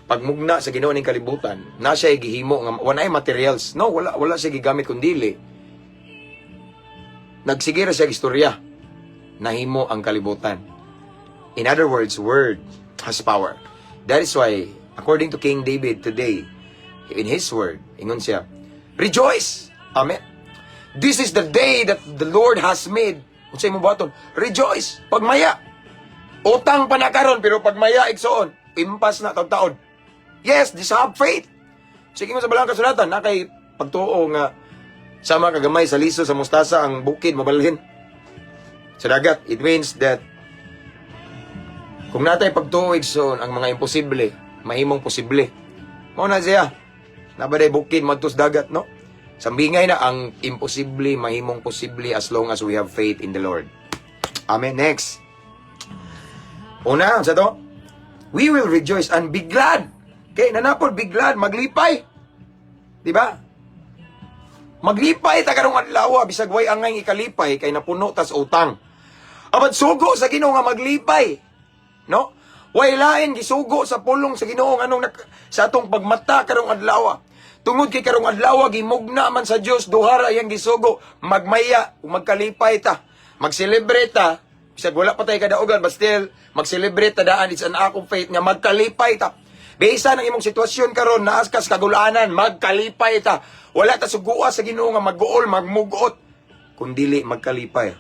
pagmugna sa Ginoo ning kalibutan, na siya gihimo nga wala ay materials. No, wala wala siya gigamit kun dili. Nagsige ra siya istorya. Nahimo ang kalibutan. In other words, word has power. That is why, according to King David today, in his word, ingon siya, "Rejoice!" Amen. This is the day that the Lord has made. Unsay mo buhaton? Rejoice! Pagmaya! Utang pa na karon, pero pagmaya, igsoon, impas na taon-taon. Yes, just have faith. Sige mo sa balang kasulatan, na kay pagtuo nga sama kagamay sa liso sa mustasa ang bukid mabalhin sa dagat. It means that kung natay pagtuo, igsoon, ang mga imposible mahimong posible. Mao na siya. Nabaday bukid madtos dagat, no? Sambingay na ang imposible mahimong posible as long as we have faith in the Lord. Amen. Next. Una, sa to, we will rejoice and be glad. Okay, nanapod, be glad, maglipay. Di ba? Maglipay ta karong adlaw, bisag way angay ikalipay kay napuno tas utang. Apan sugo sa Ginoo nga maglipay. No? Way lain gisugo sa pulong sa Ginoo nganong sa atong pagmata karong adlaw. Tungod kay karong adlaw gimugna man sa Dios, duha ra iyang gisugo, magmaya ug magkalipay ta. Mag-celebrate ta bisag wala pa tay kadaugan, but still mag-celebrate ta daan. It's an act of faith nga magkalipay ta. Bisan ang imong sitwasyon karon naas kas kagulanan, magkalipay ta. Wala ta sugua sa Ginoo nga magguol, magmugot, kundili magkalipay.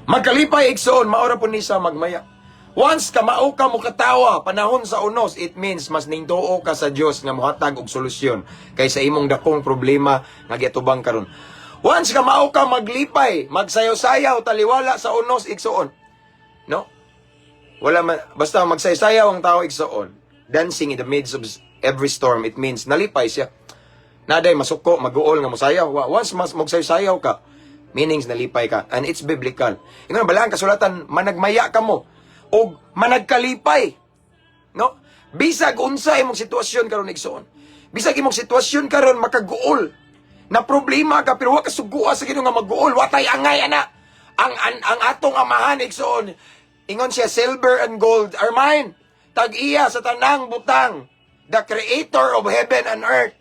Magkalipay, igsoon, maora po ni sa magmaya. Once ka mao ka mo katawa panahon sa unos, it means mas ningtuo ka sa Dios nga mohatag og solusyon kaysa imong dakong problema nga giatubang karon. Once ka mao ka maglipay, magsayaw-sayaw taliwala sa unos, igsoon. No? Wala man, basta magsayaw-sayaw ang tao, igsoon. Dancing in the midst of every storm, it means nalipay siya. Naday masuko, maguol nga mosayaw. Once mas magsayaw-sayaw ka, meanings nalipay ka. And it's biblical. Ingon balaan kasulatan, managmaya ka mo og managkalipay. No? Bisag unsa imong sitwasyon karon, igsoon. Bisag imong sitwasyon karon makaguol. Na problema ka pero wa ka sugua sa Ginoo nga maguol. Watay angay ana. Ang atong amahan, igsoon. Ingon siya, "Silver and gold are mine." Tag-iya sa tanang butang. The creator of heaven and earth.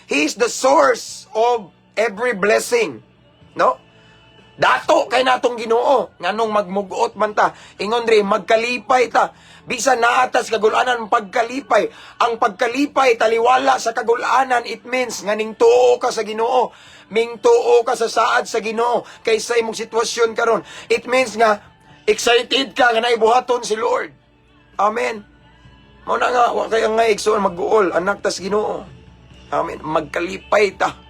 He is the source of every blessing. No? Dato kay natong Ginoo nganong magmugot man ta. Ingon diri, magkalipay ta. Bisan naa tas kagulanan, pagkalipay. Ang pagkalipay taliwala sa kagulanan, it means nga ning tuo ka sa Ginoo. Ming tuo ka sa saad sa Ginoo kaysa imong sitwasyon karon. It means nga excited ka nga naibuhaton si Lord. Amen. Mao na nga wa kay angay, igsoon, magguol, anak tas Ginoo. Amen. Magkalipay ta.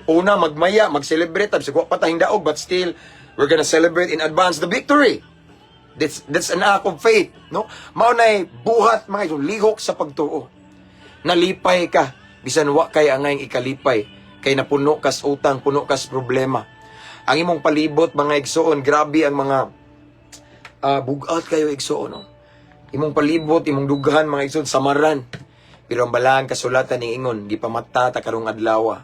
Una, magmaya, mag-celebrate, tapos wa pa tayong daog, but still, we're gonna celebrate in advance the victory. That's an act of faith, no? Mao na'y buhat, mga ito, lihok sa pagtuo. Nalipay ka, bisan wa kay angay ikalipay, kay napuno kas utang, puno kas problema. Ang imong palibot, mga igsoon, grabe ang mga bugat kayo, igsoon, no? Imong palibot, imong dughan, mga igsoon, samaran. Pero ang balaan kasulatan ning ingon, gipamata ta karong adlaw.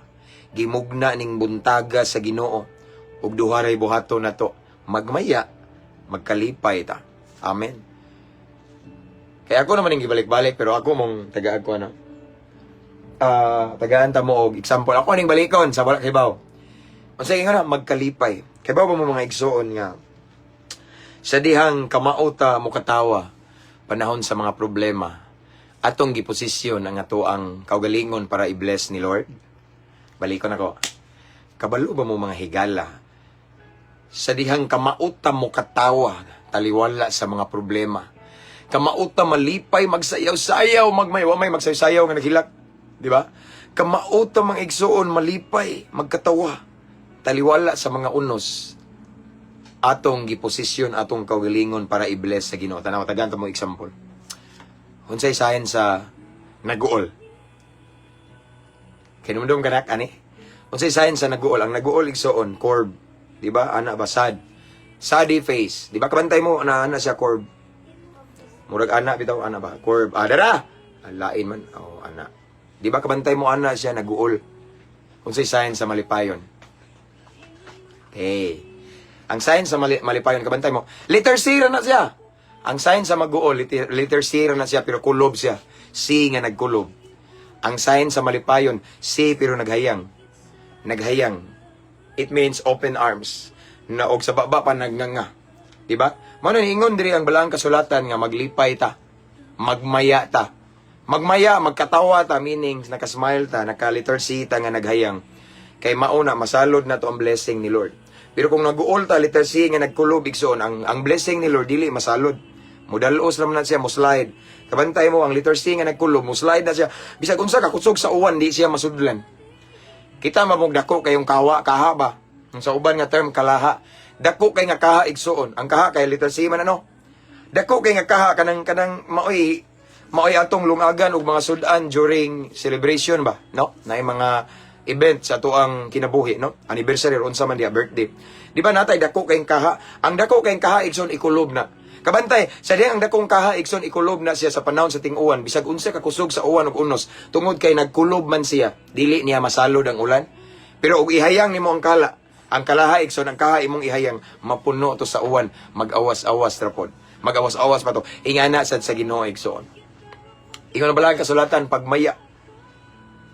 Gimugna ning buntaga sa Ginoo. Ug duha ray buhaton nato, magmaya, magkalipay ta. Amen. Kaya ako naman yung gibalik-balik, pero ako mong tagaan ko ano. Tagaan ta mo og example. Ako ning balikon sa wala kay baw. Unsa ingon na magkalipay? Kay baw ba mo, mga igsoon, nga sa dihang kamao ta mo katawa panahon sa mga problema, atong giposisyon ang atoang kaugalingon para i-bless ni Lord? Balikon ako. Kabalo ba mo, mga higala, sa dihang kamao ta mo katawa taliwala sa mga problema, kamao ta malipay, magsayaw-sayaw, magmay wa may magsayaw-sayaw nga naghilak, di ba? Kamao ta, mga igsoon, malipay, magkatawa taliwala sa mga unos, atong giposisyon atong kaugalingon para i-bless sa Ginoo. Tanaw, tagaan ta mo example. Unsay sign sa Naguol. Kinumdum ka ani? Unsay sign sa naguol? Ang naguol, igsoon, curve. Di ba? Ana ba sad? Saddy face. Di ba kabantay mo na ana siya curve? Murag ana bitaw, ana ba? Curve. Ah, dara. Ah, lain man. Oh, ana. Di ba kabantay mo ana siya naguol? Unsay sign sa malipayon? Okay. Ang sign sa malipayon, kabantay mo. Letter C ra na siya. Ang sign sa maguol, letter C ra na siya, pero kulob siya. C nga nagkulob. Ang sign sa malipayon, C pero naghayang. Naghayang. It means open arms. Na og sa baba pa nagnganga. Di ba? Mao na niingon diri ang balaang kasulatan nga maglipay ta. Magmaya ta. Magmaya, magkatawa ta, meaning nakasmile ta, naka-letter C ta nga naghayang. Kay mauna, masalod na to ang blessing ni Lord. Pero kung naguol ta, letter C nga nagkulob, igsoon, ang blessing ni Lord, dili masalod. Mudalos naman na siya, muslide. Kabantay mo, ang letter C nga nagkulob, muslide na siya. Bisag unsa ka kusog sa uwan, di siya masudlan. Kita mabog dako kayong kawa, kaha ba? Ang sa uban nga term, kalaha. Dako kay nga kaha, igsuon. Ang kaha kay letter C man, ano? Dako kay nga kaha kanang maoy atong lungagan og mga sudan during celebration ba, no? Naay mga event sa atoang kinabuhi, no? Anniversary or unsa man diha, birthday. Di ba natay dako kayong kaha? Ang dako kayong kaha, igsoon, ikulob na. Kabantay, sa diyang ang dakong kaha, igsoon, ikulob na siya sa panahon sa ting-uwan, bisag unsa ka kusog sa uwan ug unos, tungod kay nagkulob man siya, dili niya masalod ang ulan. Pero og ihayang nimo ang kala, ang kalaha, igsoon, ang kaha imong ihayang, mapuno to sa uwan, mag-awas-awas ra pod. Mag-awas-awas pa to. Ingana sad sa Ginoo, igsoon. Ingon na bala ang kasulatan, pagmaya.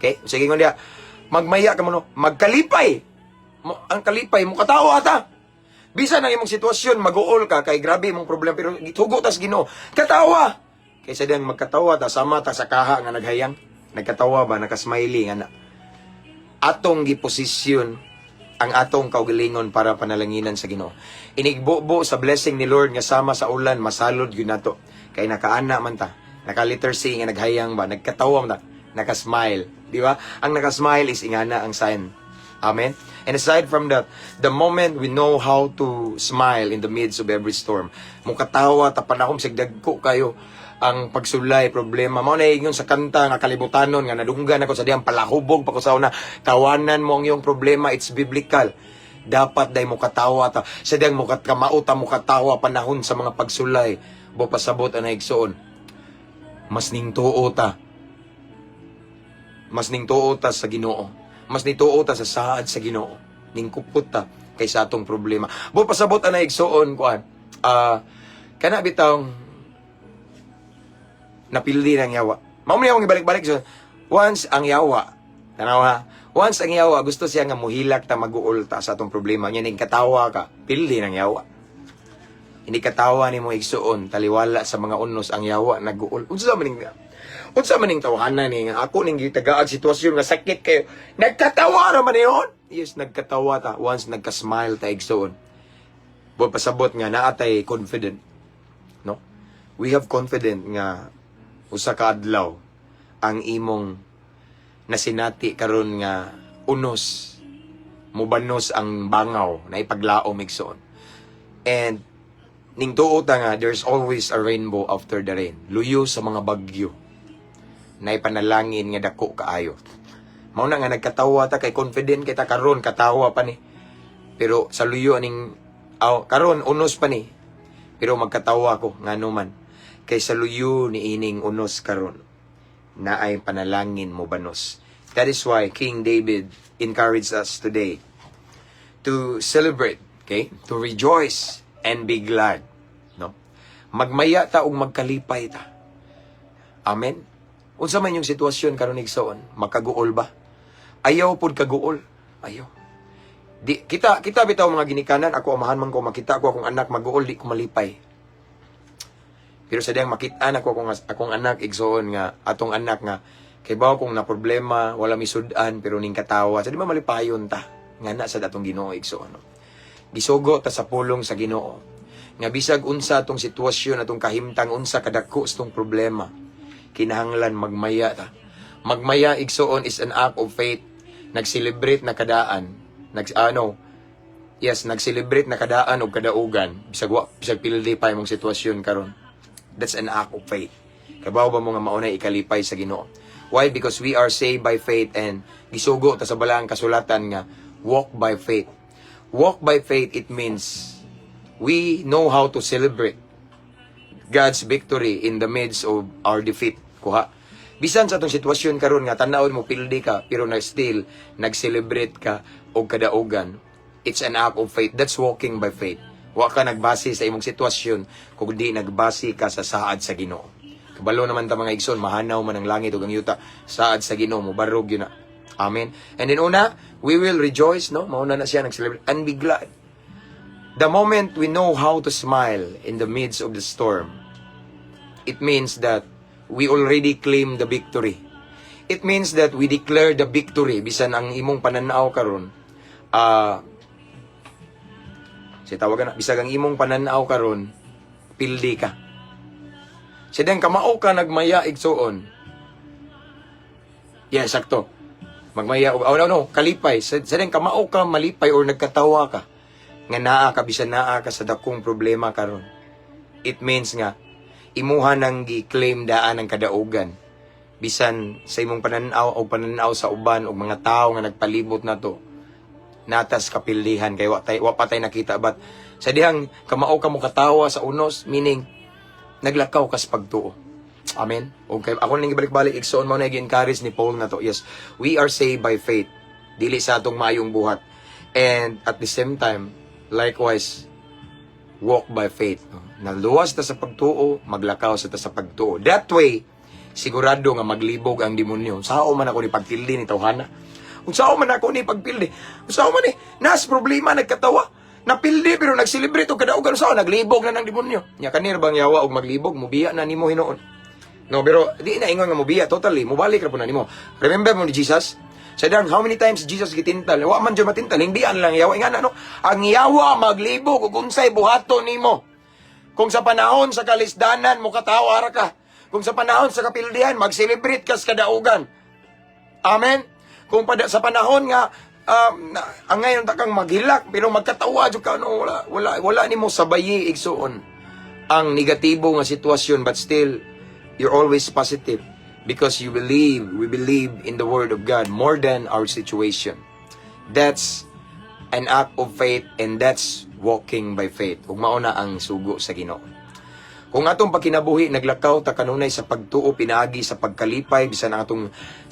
Okay? Sige, ingon diya. Magmaya ka mo, no? Magkalipay. Mo, ang kalipay, mo katawa ata. Bisan ang imong sitwasyon, mag-uol ka, kay grabe imong problema, pero gitugo tas Ginoo. Katawa! Kaysa diyang magkatawa ta, sama ta sa kaha nga naghayang. Nagkatawa ba, nakasmiley nga na. Atong giposisyon ang atong kaugalingon para panalanginan sa Ginoo. Inigbobo sa blessing ni Lord nga sama sa ulan, masalod gyud nato. Kay nakaana man ta, naka letter C nga naghayang ba, nagkatawa man ta, nakasmile, di ba? Ang nakasmile is ingana ang sign. Amen. And aside from that, the moment we know how to smile in the midst of every storm, mukatawa ta panahon sig dagko kayo ang pagsulay problema, mao na ingon sa kanta nga kalibutanon nga nadunggan ako sa diyang palahubog pa ko sa una, "Tawanan mo ang iyong problema." It's biblical. Dapat day mo katawa ta sa diyang mukat kamao ta mo katawa panahon sa mga pagsulay. Bo pasabot ang igsoon, mas ningtuo ta, mas ningtuo ta sa Ginoo, mas nituo ta sa saad sa Ginoo, ningkupot ta kaysa atong problema. Bo pasabot ang igsoon, kuan, kana bitawng napildi ng yawa. Mao man akong ibalik-balik. So, once ang yawa, tanawa, once ang yawa, gusto siya nga muhilak ta, maguol ta sa atong problema. Nya ning katawa ka, pildi ng yawa. Hindi katawa ni mo, igsuon, taliwala sa mga unos, ang yawa naguol. Unsa man ning tawanan ni nga ako ning gitagaag sitwasyon nga sakit kayo. Nagkatawa ra man yun. Yes, nagkatawa ta once nagka-smile ta, igsuon. Bo pasabot nga naatay confident. No? We have confident nga usa ka adlaw ang imong nasinati karon nga unos, mubanos ang bangaw na ipaglaom, igsoon. And ning tuo ta nga there's always a rainbow after the rain. Luyo sa mga bagyo, na ipanalangin nga dako kaayo. Mao na nga nagkatawa ta kay confident kita karon katawa pa ni. Pero sa luyo aning aw, karon unos pa ni. Pero magkatawa ko ngano man kay sa luyo ni ining unos karon na ay panalangin mo banos. That is why King David encouraged us today to celebrate, okay? To rejoice and be glad, no? Magmaya ta ug magkalipay ta. Amen. Unsa man yung sitwasyon karon, igsoon, makaguol ba? Ayaw pud kaguol. Ayaw. Di kita kita bitaw mga ginikanan, ako amahan man ko, makita ko akong anak maguol, di ko malipay. Pero sa diyang makita na ko akong anak, igsoon, nga atong anak nga kay bawo kung na problema, wala misud-an, pero ning katawa, sa di ba malipayon ta nga na sa atong Ginoo, igsoon, no? Gisugo ta sa pulong sa Ginoo nga bisag unsa atong sitwasyon, atong kahimtang, unsa kadako sa atong problema, kinahanglan magmaya ta. Magmaya, igsoon, is an act of faith. Nag-celebrate na kadaan, nag ano, yes, nag-celebrate na kadaan og kadaugan bisag wa, bisag pildi pa imong sitwasyon karon. That's an act of faith. Kabaw ba mo nga maunay ikalipay sa Ginoo? Why? Because we are saved by faith and gisugo ta sa balaang kasulatan nga walk by faith. Walk by faith, it means we know how to celebrate God's victory in the midst of our defeat. Kuha. Bisan sa atong sitwasyon karon nga tan-awon mo pildi ka pero na still nag-celebrate ka og kadaugan. It's an act of faith. That's walking by faith. Wa ka nagbase sa imong sitwasyon kundi nagbase ka sa saad sa Ginoo. Kabalo naman ta, mga igsoon, mahanaw man ang langit ug ang yuta, saad sa Ginoo mobarog yun na. Amen. And then una, we will rejoice, no? Mauna na siya nag-celebrate and be glad. The moment we know how to smile in the midst of the storm, it means that we already claim the victory. It means that we declare the victory bisan ang imong pananaw karon, si tawagan na, bisag ang imong pananaw karon pildi ka. Sa diyang kamao ka nagmaya, igsuon. Yeah, sakto. Magmaya, oh no, kalipay. Sa diyang kamao ka malipay or nagkatawa ka nga naa ka bisan naa ka sa dakong problema karon. It means nga imuha nang gi-claim daan ang kadaugan bisan sa imong pananaw o pananaw sa uban og mga tao nga nagpalibot nato natas kapildihan kay wa pa tay nakita, but sa dihang kamao ka mo katawa sa unos, meaning naglakaw ka sa pagtuo. Amen. Okay, ako nang ibalik-balik, igsoon, mo na gi-encourage ni Paul na to. Yes, we are saved by faith, dili sa atong maayong buhat, and at the same time, likewise, walk by faith. No? Naluwas ta sa pagtuo, maglakaw sa ta sa pagtuo. That way, sigurado nga maglibog ang demonyo. Sao man ako ni pagpildi ni tawhana? Unsaon man ako ni pagpildi? Unsaon man ni? Nas problema nagkatawa. Napildi pero nag-celebrate og kadaugan, unsaon naglibog na ng demonyo. Nya kanir bang yawa og maglibog, mubiya na nimo hinuon. No, pero di na ingon nga mubiya totally, mubalik ra po na nimo. Remember mo ni Jesus? Sa dang how many times Jesus gitintal? Wa man jud matintal, hindi an lang yawa nga no. Ang yawa maglibog ug unsay buhaton nimo. Kung sa panahon sa kalisdanan mo katawa ra ka. Kung sa panahon sa kapildihan mag-celebrate ka sa kadaugan. Amen. Kung sa panahon nga ang ngayon ta kang maghilak pero magkatawa jud ka, no, wala wala wala nimo sabayi, igsuon, ang negatibo nga sitwasyon, but still you're always positive because you believe, we believe in the word of God more than our situation. That's an act of faith and that's walking by faith. Ug mao na ang sugo sa Ginoo. Kung atong pagkinabuhi naglakaw ta kanunay sa pagtuo pinaagi sa pagkalipay bisan ang atong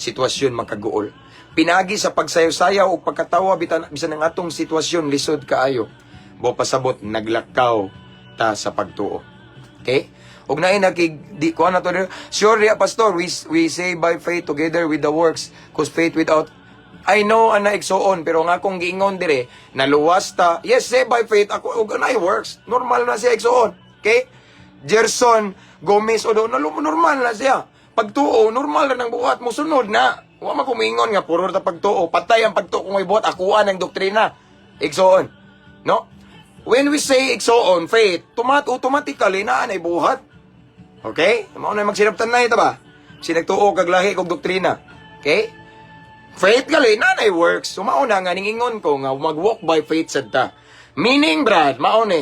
sitwasyon makaguol. Pinaagi sa pagsayaw-sayaw o pagkatawa bisan ang atong sitwasyon lisod kaayo. Bo pasabot naglakaw ta sa pagtuo. Okay? Ug naay nakig di ko na to diri. Sure ya, pastor, we say by faith together with the works, 'cause faith without. I know ana, igsuon, pero nga akong giingon dire naluwas ta. Yes, say by faith ako ug anay works. Normal na siya, igsuon. Okay? Gerson Gomez o normal na siya. Pagtuo, normal na ng buhat mo sunod na. Wa man kumingon nga puro ta pagtuo. Patay ang pagtuo kung may buhat, akuan ang doktrina. Igsuon. No? When we say, igsuon, faith, automatically na anay buhat. Okay? Mao na magsinabtan na ito ba? Sinagtuo kag lahi kog doktrina. Okay? Faith gali na nay works. So mao na nga ningingon ko nga mag-walk by faith sad ta. Meaning, Brad, mao ni.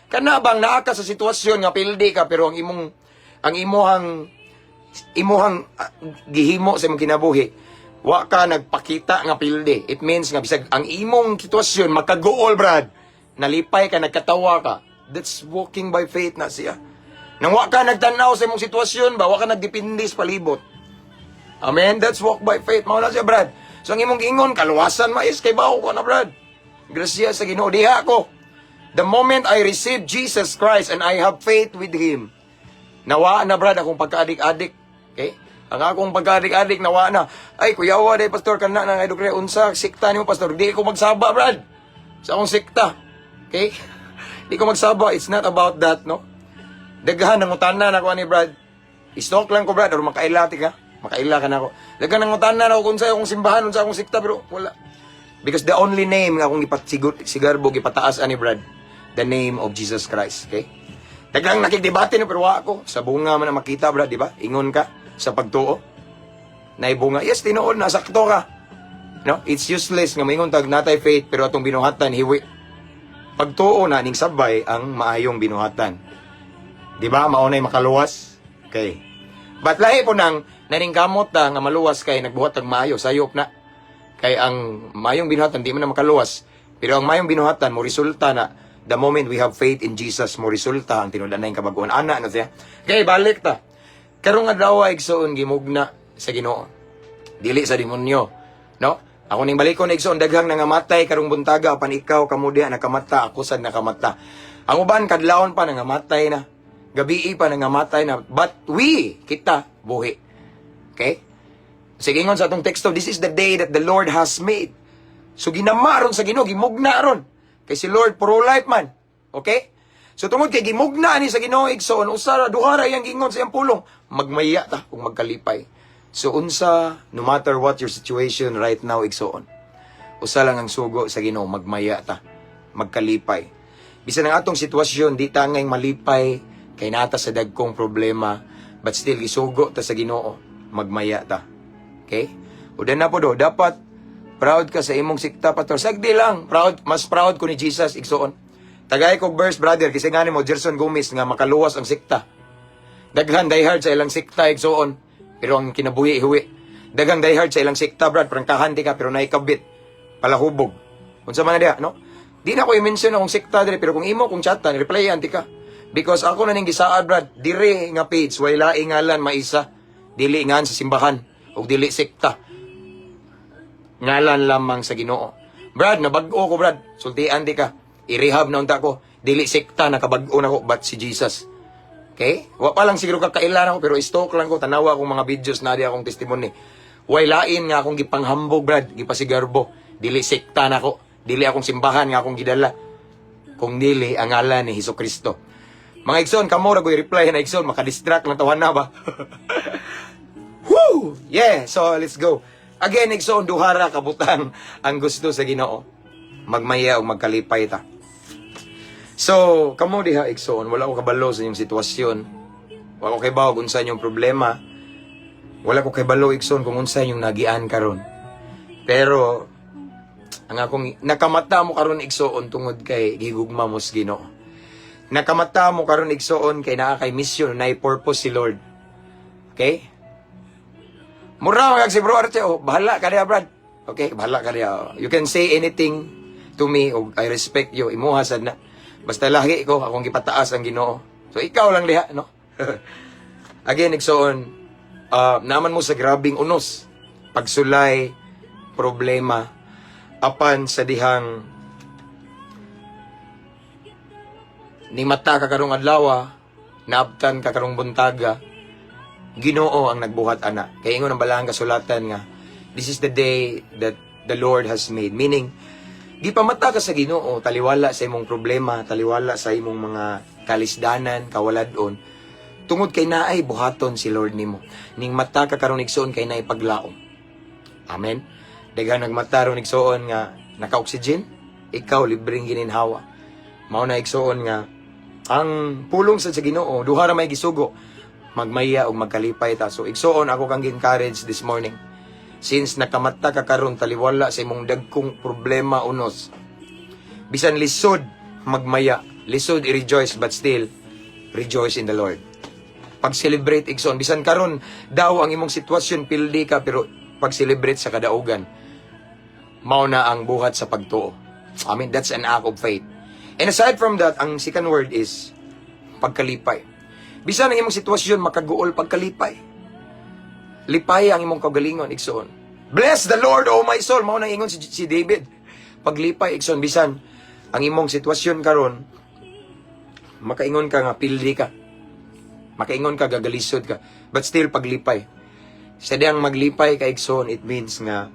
Kana bang naa ka sa sitwasyon nga pildi ka pero ang imuhang imuhang gihimo sa imong kinabuhi, wa ka nagpakita nga pildi. It means nga bisag ang imong sitwasyon makaguol, Brad, nalipay ka, nagkatawa ka. That's walking by faith na siya. Nang wa ka nagtanaw sa imong sitwasyon ba, wa ka nagdepende sa palibot. Amen. That's walk by faith. Mao na siya, Brad. So ang imong giingon, kaluwasan mais kay bawo ko na, Brad. Gracias sa Ginoo diha ako. The moment I receive Jesus Christ and I have faith with Him, nawa na, Brad, akong pagkaadik-adik. Okay? Ang akong pagkaadik-adik, nawa na. Ay, kuyawa day, pastor, kana na nga unsa sikta nimo, pastor? Di ko magsaba, Brad. Sa akong sikta. Okay? Di ko magsaba. It's not about that, no? Daghan ng utana na ko ani, Brad. Istok lang ko, Brad, or makaila ti ka. Makaila ka na ako. Daghan ng utana na ako kung sa akong simbahan, unsa akong sikta, pero wala. Because the only name nga akong ipat sigarbo gipataas ani, Brad, the name of Jesus Christ, okay? Daghang nakigdebate no pero wa ako sa bunga man ang makita, Brad, di ba? Ingon ka sa pagtuo. Naibunga. Yes, tinuod na sakto ka. No? It's useless nga maingon tag natay faith pero atong binuhatan hiwi. Pagtuo na ning sabay ang maayong binuhatan. Di ba? Mao na'y makaluwas. Okay. But lahi po nang naningkamot ta nga maluwas kay nagbuhat og maayo, sayop na. Kay ang mayong binuhatan di man na makaluwas. Pero ang mayong binuhatan mo resulta na the moment we have faith in Jesus, mo resulta ang tinud-anay kabag-ohan. Ana na siya. Okay, balik ta. Karong adlaw, igsoon, gimugna sa Ginoo. Dili sa demonyo. No? Ako ning balikon, igsoon, daghang nangamatay karong buntaga, apan ikaw, kamo diha nakamata, ako sad nakamata. Ang uban kadlawon pa nangamatay na. Gabii pa nangamatay na. But we, kita, buhi. Okay? Sige, ingon sa atong teksto, "This is the day that the Lord has made." So ginama ron sa Ginoo, gimugna ron. Kay si Lord pro-life man. Okay? So tungod kay gimugna ni sa Ginoo, igsoon, usa ra, duha ra iyang giingon sa iyang pulong, magmaya ta kung magkalipay. So unsa, no matter what your situation right now, igsoon, usa lang ang sugo sa Ginoo, magmaya ta, magkalipay. Bisan ang atong sitwasyon di ta angay malipay kay nata sa dagkong problema, but still gisugo ta sa Ginoo, magmaya ta. Okay? Udan na po do, dapat proud ka sa imong sikta, pastor. Sagdi lang, proud, mas proud ko ni Jesus, igsoon. Tagay kog verse, brother, kasi nga mo Gerson Gomez nga makaluwas ang sikta. Daghan diehard sa ilang sikta, igsoon, pero ang kinabuhi huwi. Daghang diehard sa ilang sikta, brad, prangkahan di ka pero naikabit. Palahubog. Unsa man na diha, no? Di na ko i-mention akong sikta dire, pero kung imo kong chatan, replyan ti ka. Because ako na ning gisaad, brad, dire nga page way laing ngalan maisa. Dili ngan sa simbahan ug dili sekta. Ngalan lamang sa Ginoo. Brad, nabag-o ko, brad. Sultian di ka. I-rehab na unta ko. Dili sekta nakabag-o na ko, but si Jesus. Okay? Wa pa lang siguro kakailan ako, pero stalk lang ko, tanawa akong mga videos na di akong testimony. Way lain nga akong gipanghambog, brad, gipasigarbo. Dili sekta nako, dili akong simbahan nga akong gidala. Kung dili ang ngalan ni Hesus Kristo. Mga igsoon, kamo ra ko'y reply na, igsoon, makadistract lang tawan na ba? Woo! Yeah, so let's go. Again, igsoon, duhara kabutang ang gusto sa Ginoo. Magmaya o magkalipay ta. So, kamo diha, igsoon, wala ko kabalo sa inyong sitwasyon. Wala ko kabaw kung unsa inyong problema. Wala ko kabalo, igsoon, kung unsa inyong nagian karon. Pero ang akong nakamata mo karon, igsoon, tungod kay gigugma mo sa Ginoo. Nakamata mo karon, igsoon, kay naa kay mission, naay purpose si Lord. Okay? Mura mag si Bro Arte, oh, bahala ka diha, brad. Okay, bahala ka diha. You can say anything to me og I respect you. Imuha sad na. Basta lagi ko akong gipataas ang Ginoo. So ikaw lang diha, no? Again, igsoon, naman mo sa grabing unos, pagsulay, problema, apan sa dihang ni mata ka karong adlaw, naabtan ka karong buntaga, Ginoo ang nagbuhat ana. Kay ingon ang balaang kasulatan nga, "This is the day that the Lord has made." Meaning, gipamata ka sa Ginoo, taliwala sa imong problema, taliwala sa imong mga kalisdanan, kawaladon, tungod kay naay buhaton si Lord nimo. Ning mata ka karon, igsoon, kay naay paglaom. Amen. Daghan nagmata ron, igsoon, nga naka-oxygen, ikaw libreng gininhawa. Mao na, igsoon, nga ang pulong sa Ginoo, duha ra may gisugo, magmaya og magkalipay ta. So igsoon, ako kang encourage this morning. Since nakamata ka karon taliwala sa imong dagkong problema, unos. Bisan lisod magmaya, lisod i-rejoice, but still rejoice in the Lord. Pag-celebrate, igsoon, bisan karon daw ang imong sitwasyon pildi ka, pero pag-celebrate sa kadaugan. Mao na ang buhat sa pagtuo. I mean, that's an act of faith. And aside from that, ang second word is pagkalipay. Bisan ang imong sitwasyon makaguol, pagkalipay. Lipay ang imong kaugalingon, igsoon. "Bless the Lord, oh my soul." Mao nang ingon si David. Paglipay, igsoon, bisan ang imong sitwasyon karon makaingon ka nga pildi ka. Makaingon ka gagalisod ka. But still paglipay. Sa diyang maglipay ka, igsoon, it means nga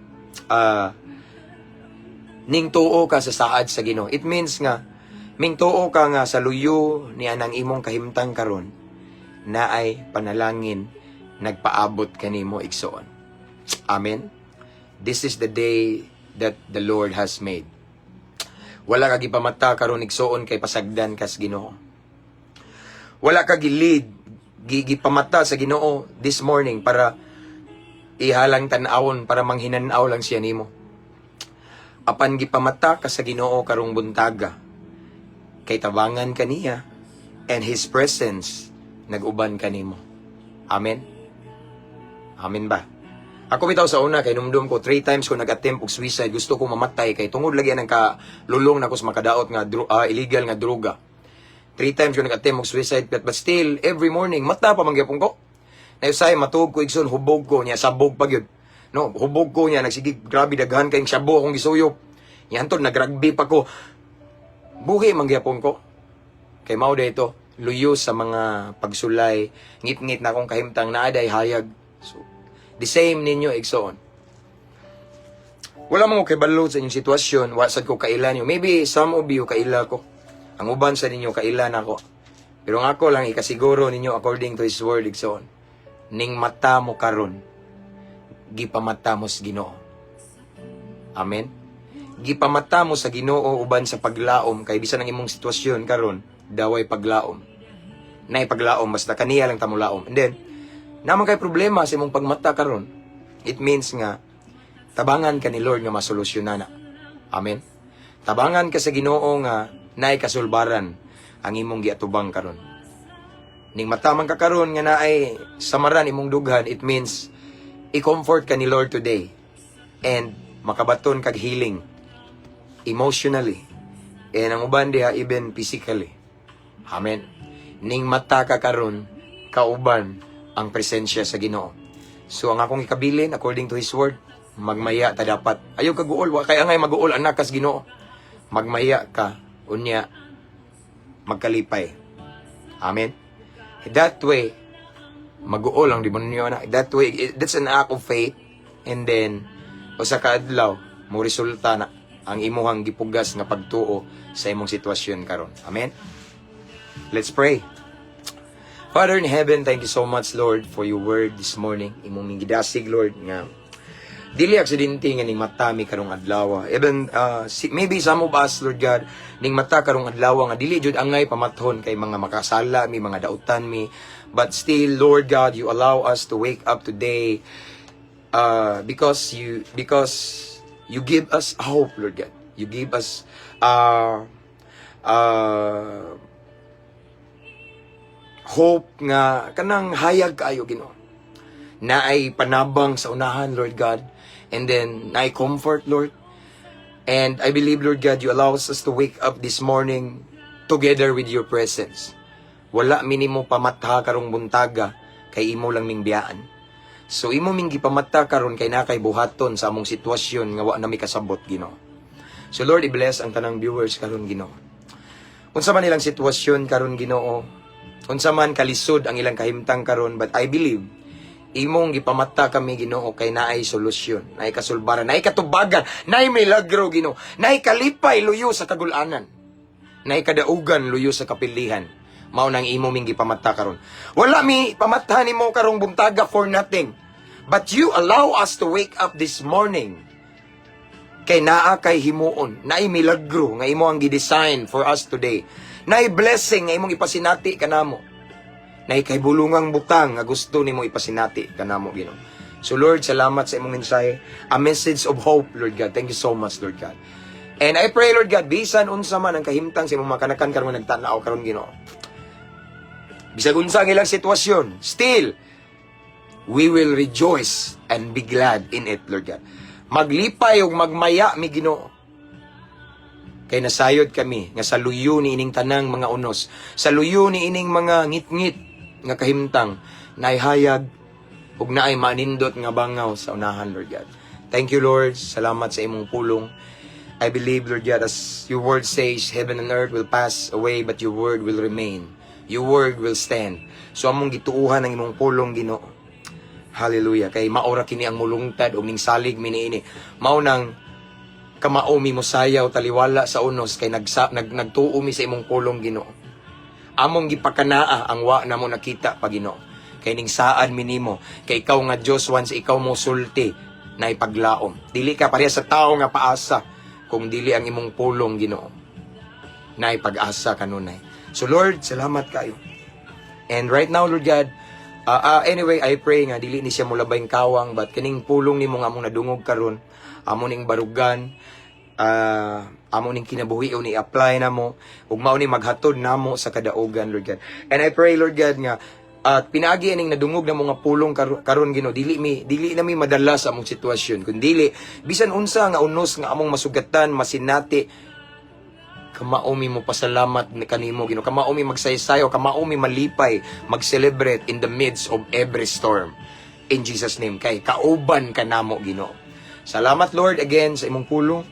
ning tuo ka sa saad sa Ginoo. It means nga ming tuo ka nga sa luyo ni anang imong kahimtang karon naay panalangin nagpaabot kanimo, igsoon. Amen. This is the day that the Lord has made. Wala ka gipamata karon, igsoon, kay pasagdan kas Ginoo. Wala ka gilid gipamata sa Ginoo this morning para ihalang tan-awon, para manghinanaw lang siya nimo. Apan gipamata ka sa Ginoo karong buntaga kay tabangan kaniya and His presence nag-uban kanimo. Amen. Amen ba? Ako bitaw sa una, kay numdum ko, three times ko nag-attempt og suicide, gusto ko mamatay kay tungod lagi ang kalulong nako sa makadaot nga illegal nga droga. Three times ko nag-attempt og suicide, but still every morning mata pa man gyapon ko. Nausay matug ko, igsoon, hubog ko niya, sabog pa gyud. No, hubog ko niya, nagsige grabe daghan kayong shabu akong gisuyop. Niya antod nagrugby pa ko. Buhi man gyapon ko. Kay mao ito, luyo sa mga pagsulay, ngit-ngit na akong kahimtang naaday hayag. So, the same ninyo, igsoon. Wala mo kay balo sa inyong sitwasyon, wa sad ko kaila niyo. Maybe some of you kaila ko. Ang uban sa ninyo kaila nako. Pero ang ako lang ikasiguro ninyo according to His word, igsoon. Ning mata mo karon, gipamata mo sa Ginoo. Amen. Gipamata mo sa Ginoo uban sa paglaom kay bisan ang imong sitwasyon karon daway paglaom. Nay paglaom, basta kaniya lang ta molaom. And then naman kay problema sa imong pagmata karon. It means nga tabangan ka ni Lord nga masolusyonan na. Amen. Tabangan ka sa Ginoo nga naay kasulbaran ang imong giatubang karon. Ning mata man ka karon nga naay samaran imong dughan, it means i-comfort ka ni Lord today and makabaton kag healing emotionally and ang uban diha even physically. Amen. Ning mata ka karon, kauban ang presensya sa Ginoo. So ang akong ikabilin according to His word, magmaya ta dapat. Ayaw ka guol, wa kay angay maguol anak kas Ginoo. Magmaya ka unya magkalipay. Amen. That way maguol ang demonyo na. That way that's an act of faith, and then usa ka adlaw mo resulta na ang imuhang gipugas nga pagtuo sa imong sitwasyon karon. Amen. Let's pray. Father in heaven, thank you so much, Lord, for your word this morning. Imong ming gidasig, Lord, nga dili aksidente nga ning mata mi karong adlaw. Even maybe some of us, Lord God, ning mata karong adlaw nga dili jud angay pamathon kay mga makasala mi, mga dautan mi. But still, Lord God, you allow us to wake up today because you give us hope, Lord God. You give us hope nga kanang hayag kaayo, Ginoo. Naay panabang sa unahan, Lord God. And then naay comfort, Lord. And I believe, Lord God, you allow us to wake up this morning together with your presence. Wala mi nimo pamatha karong buntaga kay imo lang ming biyaan. So imo ming gipamata karon kay naa kay buhaton sa among sitwasyon nga wa na mi kasabot, Ginoo. So Lord, i-bless ang tanang viewers karon, Ginoo. Unsa man ilang sitwasyon karon, Ginoo, unsa man kalisod ang ilang kahimtang karon, but I believe imong gipamata kami, Ginoo, kay naay solusyon, naay kasulbaran, naay katubagan, naay milagro, Ginoo, naay kalipay luyo sa kagulanan, naay kadaugan luyo sa kapilihan. Mao nang imo ming gipamata karon. Wala mi pamata nimo karong buntaga for nothing. But you allow us to wake up this morning kay naa kay himuon, naay milagro nga imo ang gi-design for us today. Naay blessing nga imong ipasinati kanamo. Naay kay bulungang butang nga gusto nimo ipasinati kanamo, Ginoo. So Lord, salamat sa imong mensahe, a message of hope, Lord God. Thank you so much, Lord God. And I pray, Lord God, bisan unsa man ang kahimtang sa imong mga kanakan karon nga nagtan-aw karon, Ginoo. Bisag unsa ang ilang sitwasyon, still we will rejoice and be glad in it, Lord God. Maglipay ug magmaya mi, Ginoo. Kay nasayod kami nga sa luyo ni ining tanang mga unos, sa luyo ni ining mga ngit-ngit nga kahimtang, naay hayag ug naay manindot nga bangaw sa unahan, Lord God. Thank you, Lord. Salamat sa imong pulong. I believe, Lord God, as your word says, heaven and earth will pass away, but your word will remain. Your word will stand. So among gituuhan ang imong pulong, Ginoo. Hallelujah. Kay mao ra kini ang mulungtad ug ning salig mi niini. Mao nang kamao mi mosayaw taliwala sa unos kay nagtuo mi sa imong pulong, Ginoo. Among gipakanaa ang wa namo nakita pa, Ginoo. Kay ning saad mi nimo, kay ikaw nga Dios, once ikaw mo sulti na ipaglaom. Dili ka pareha sa tao nga paasa kung dili ang imong pulong, Ginoo. Na ipag-asa kanunay. So Lord, salamat kayo. And right now, Lord God, anyway, I pray nga dili ni siya mulabayng kawang, but kining pulong nimo nga among nadungog karon, amo ning barugan, amo ning kinabuhi ni apply namo ug mao ni maghatod namo sa kadaugan, Lord God. And I pray, Lord God, nga At pinaagi aning nadungog na mga pulong karon, Ginoo, dili na mi madala sa among sitwasyon, kun dili bisan unsa nga unos nga among masugatan, masinati, kamao mi mo pasalamat ni kanimo, Ginoo. Kamao mi magsaysayo, kamao mi malipay, mag-celebrate in the midst of every storm. In Jesus' name, kay kauban ka namo, Ginoo. Salamat, Lord, again sa imong pulong.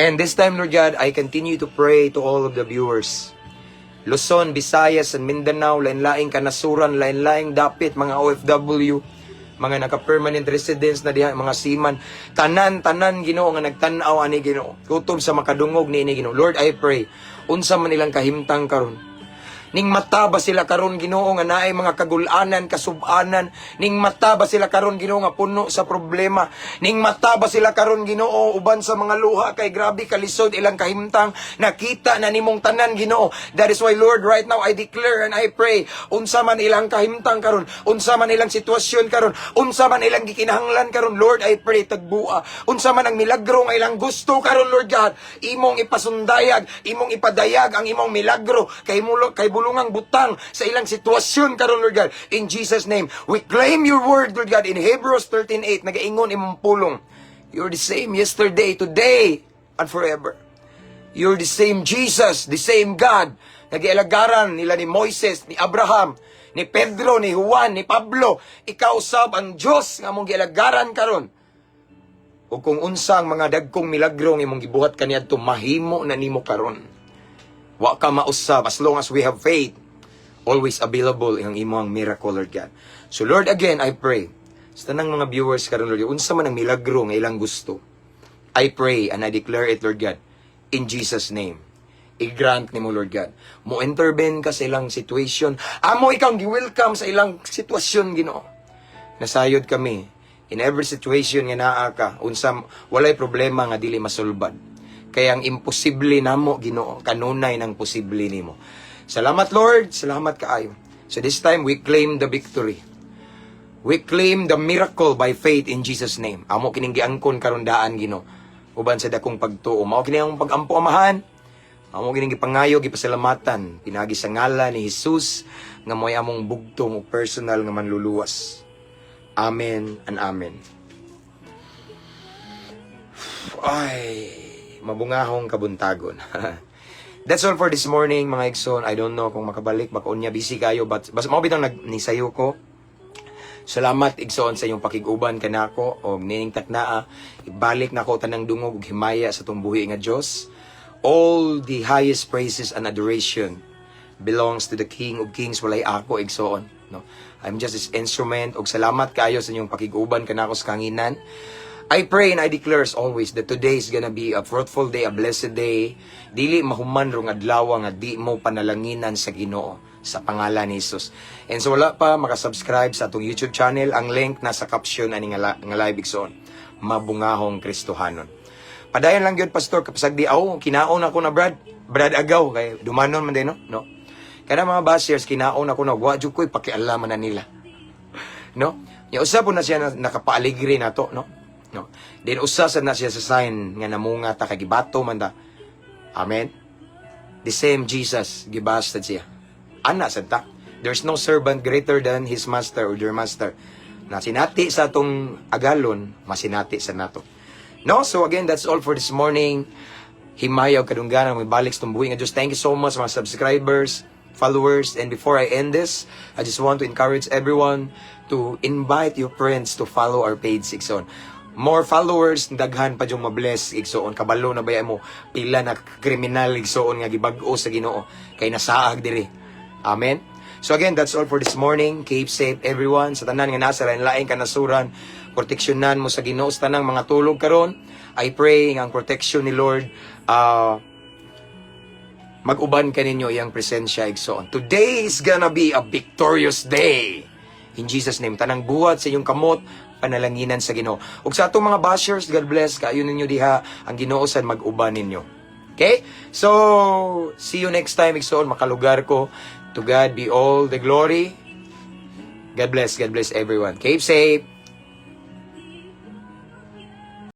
And this time, Lord God, I continue to pray to all of the viewers. Luzon, Visayas, and Mindanao, lain-laing kanasuran, lain-laing dapit, mga OFW, mga naka-permanent residents na diha, mga seaman, tanan, tanan, Ginoo, nga nagtan-aw ani, Ginoo. Kutob sa makadungog niini, Ginoo. Lord, I pray, unsa man ilang kahimtang karon. Ning mata ba sila karon, Ginoo, nga naay mga kagulanan, kasubanan? Ning mata ba sila karon, Ginoo, nga puno sa problema? Ning mata ba sila karon, Ginoo, uban sa mga luha kay grabe kalisod ilang kahimtang? Nakita na nimong tanan, Ginoo. That is why, Lord, right now I declare and I pray, unsa man ilang kahimtang karon, unsa man ilang sitwasyon karon, unsa man ilang gikinahanglan karon, Lord, I pray, tagbua. Unsa man ang milagro nga ilang gusto karon, Lord God, imong ipasundayag, imong ipadayag ang imong milagro kay bulungang butang sa ilang sitwasyon karon, Lord God. In Jesus' name, we claim your word, Lord God, in Hebrews 13:8, nagaingon imong pulong. You're the same yesterday, today, and forever. You're the same Jesus, the same God. Nagialagaran nila ni Moises, ni Abraham, ni Pedro, ni Juan, ni Pablo. Ikaw sab ang Diyos nga among gialagaran karon. O kung unsa ang mga dagkong milagro nga imong gibuhat kaniadto, mahimo na nimo karon. Wa ka mausab as long as we have faith. Always available ang imong miracle, Lord God. So Lord, again, I pray sa tanang mga viewers karon, Lord, unsa man ang milagro nga ilang gusto. I pray and I declare it, Lord God, in Jesus' name. I-grant nimo, Lord God. Mo intervene ka sa ilang situation. Amo ikaw gi-welcome sa ilang sitwasyon, Ginoo. Nasayod kami in every situation nga naa ka, unsa walay problema nga dili masulbad. Kaya ang imposible namo, Ginoo, kanunay ng posible nimo. Salamat, Lord, salamat kaayo. So this time we claim the victory. We claim the miracle by faith in Jesus' name. Amo kining giangkon karon daan, Ginoo, uban sa dakong pagtuo. Mao kini ang pagampo, Amahan. Amo kining gipangayo, gipasalamatan pinaagi sa ngalan ni Jesus nga mo'y among bugtong ug personal nga manluluwas. Amen and amen. Ay, mabungahong kabuntagon. That's all for this morning, mga igsoon. I don't know kung makabalik, baka unya busy kayo, but basta mao bitang nag nisayo ko. Salamat, igsoon, sa inyong pakig-uban kanako og nining taknaa. Ibalik nako tanang dungog ug himaya sa atong buhi nga Dios. All the highest praises and adoration belongs to the King of Kings, walay ako, igsoon, no? I'm just his instrument ug salamat kaayo sa inyong pakig-uban kanako sa kanginan. I pray and I declare as always that today is gonna be a fruitful day, a blessed day. Dili mahuman rong adlaw nga di mo panalanginan sa Ginoo sa pangalan ni Jesus. And so wala pa makasubscribe sa atong YouTube channel, ang link nasa caption ani nga live, igsoon. Mabungahong Kristohanon. Padayon lang gyud, Pastor, kapasag di aw kinaon ako na Brad. Brad Agaw kay dumanon man din, no? No. Kana mga bashers, kinaon ako na wa jud ko'y pakialaman na nila. No? Ya usa po na siya na, nakapaaligre na to, no? No. Then usa sa na siya sa sign nga namunga ta kay gibato man ta. Amen. The same Jesus gibasted siya. Ana sad ta. There's no servant greater than his master or their master. Na sinati sa atong agalon, masinati sa nato. No? So again, that's all for this morning. Himaya ug kadungganan may balik sa tumbuhi nga Diyos. Thank you so much, mga subscribers, followers. And before I end this, I just want to encourage everyone to invite your friends to follow our page, igsoon. More followers, daghan pa yung mabless, igsoon. Kabalo na baya mo, pila na kriminal, igsoon, nga gibag-o sa Ginoo kay nasaag diri. Amen. So again, that's all for this morning. Keep safe, everyone. Sa tanan nga nasa lain-laing kanasuran, proteksyonan mo sa Ginoo sa tanang mga tulog karon. I pray nga ang protection ni Lord mag-uban kaninyo, iyang presensya, igsoon. Today is gonna be a victorious day. In Jesus' name, tanang buhat sa inyong kamot, panalanginan sa Ginoo. Ug sa atong mga bashers, God bless kaayo ninyo diha, ang Ginoo sad mag-uban ninyo. Okay? So, see you next time, igsoon, makalugar ko. To God be all the glory. God bless everyone. Keep safe.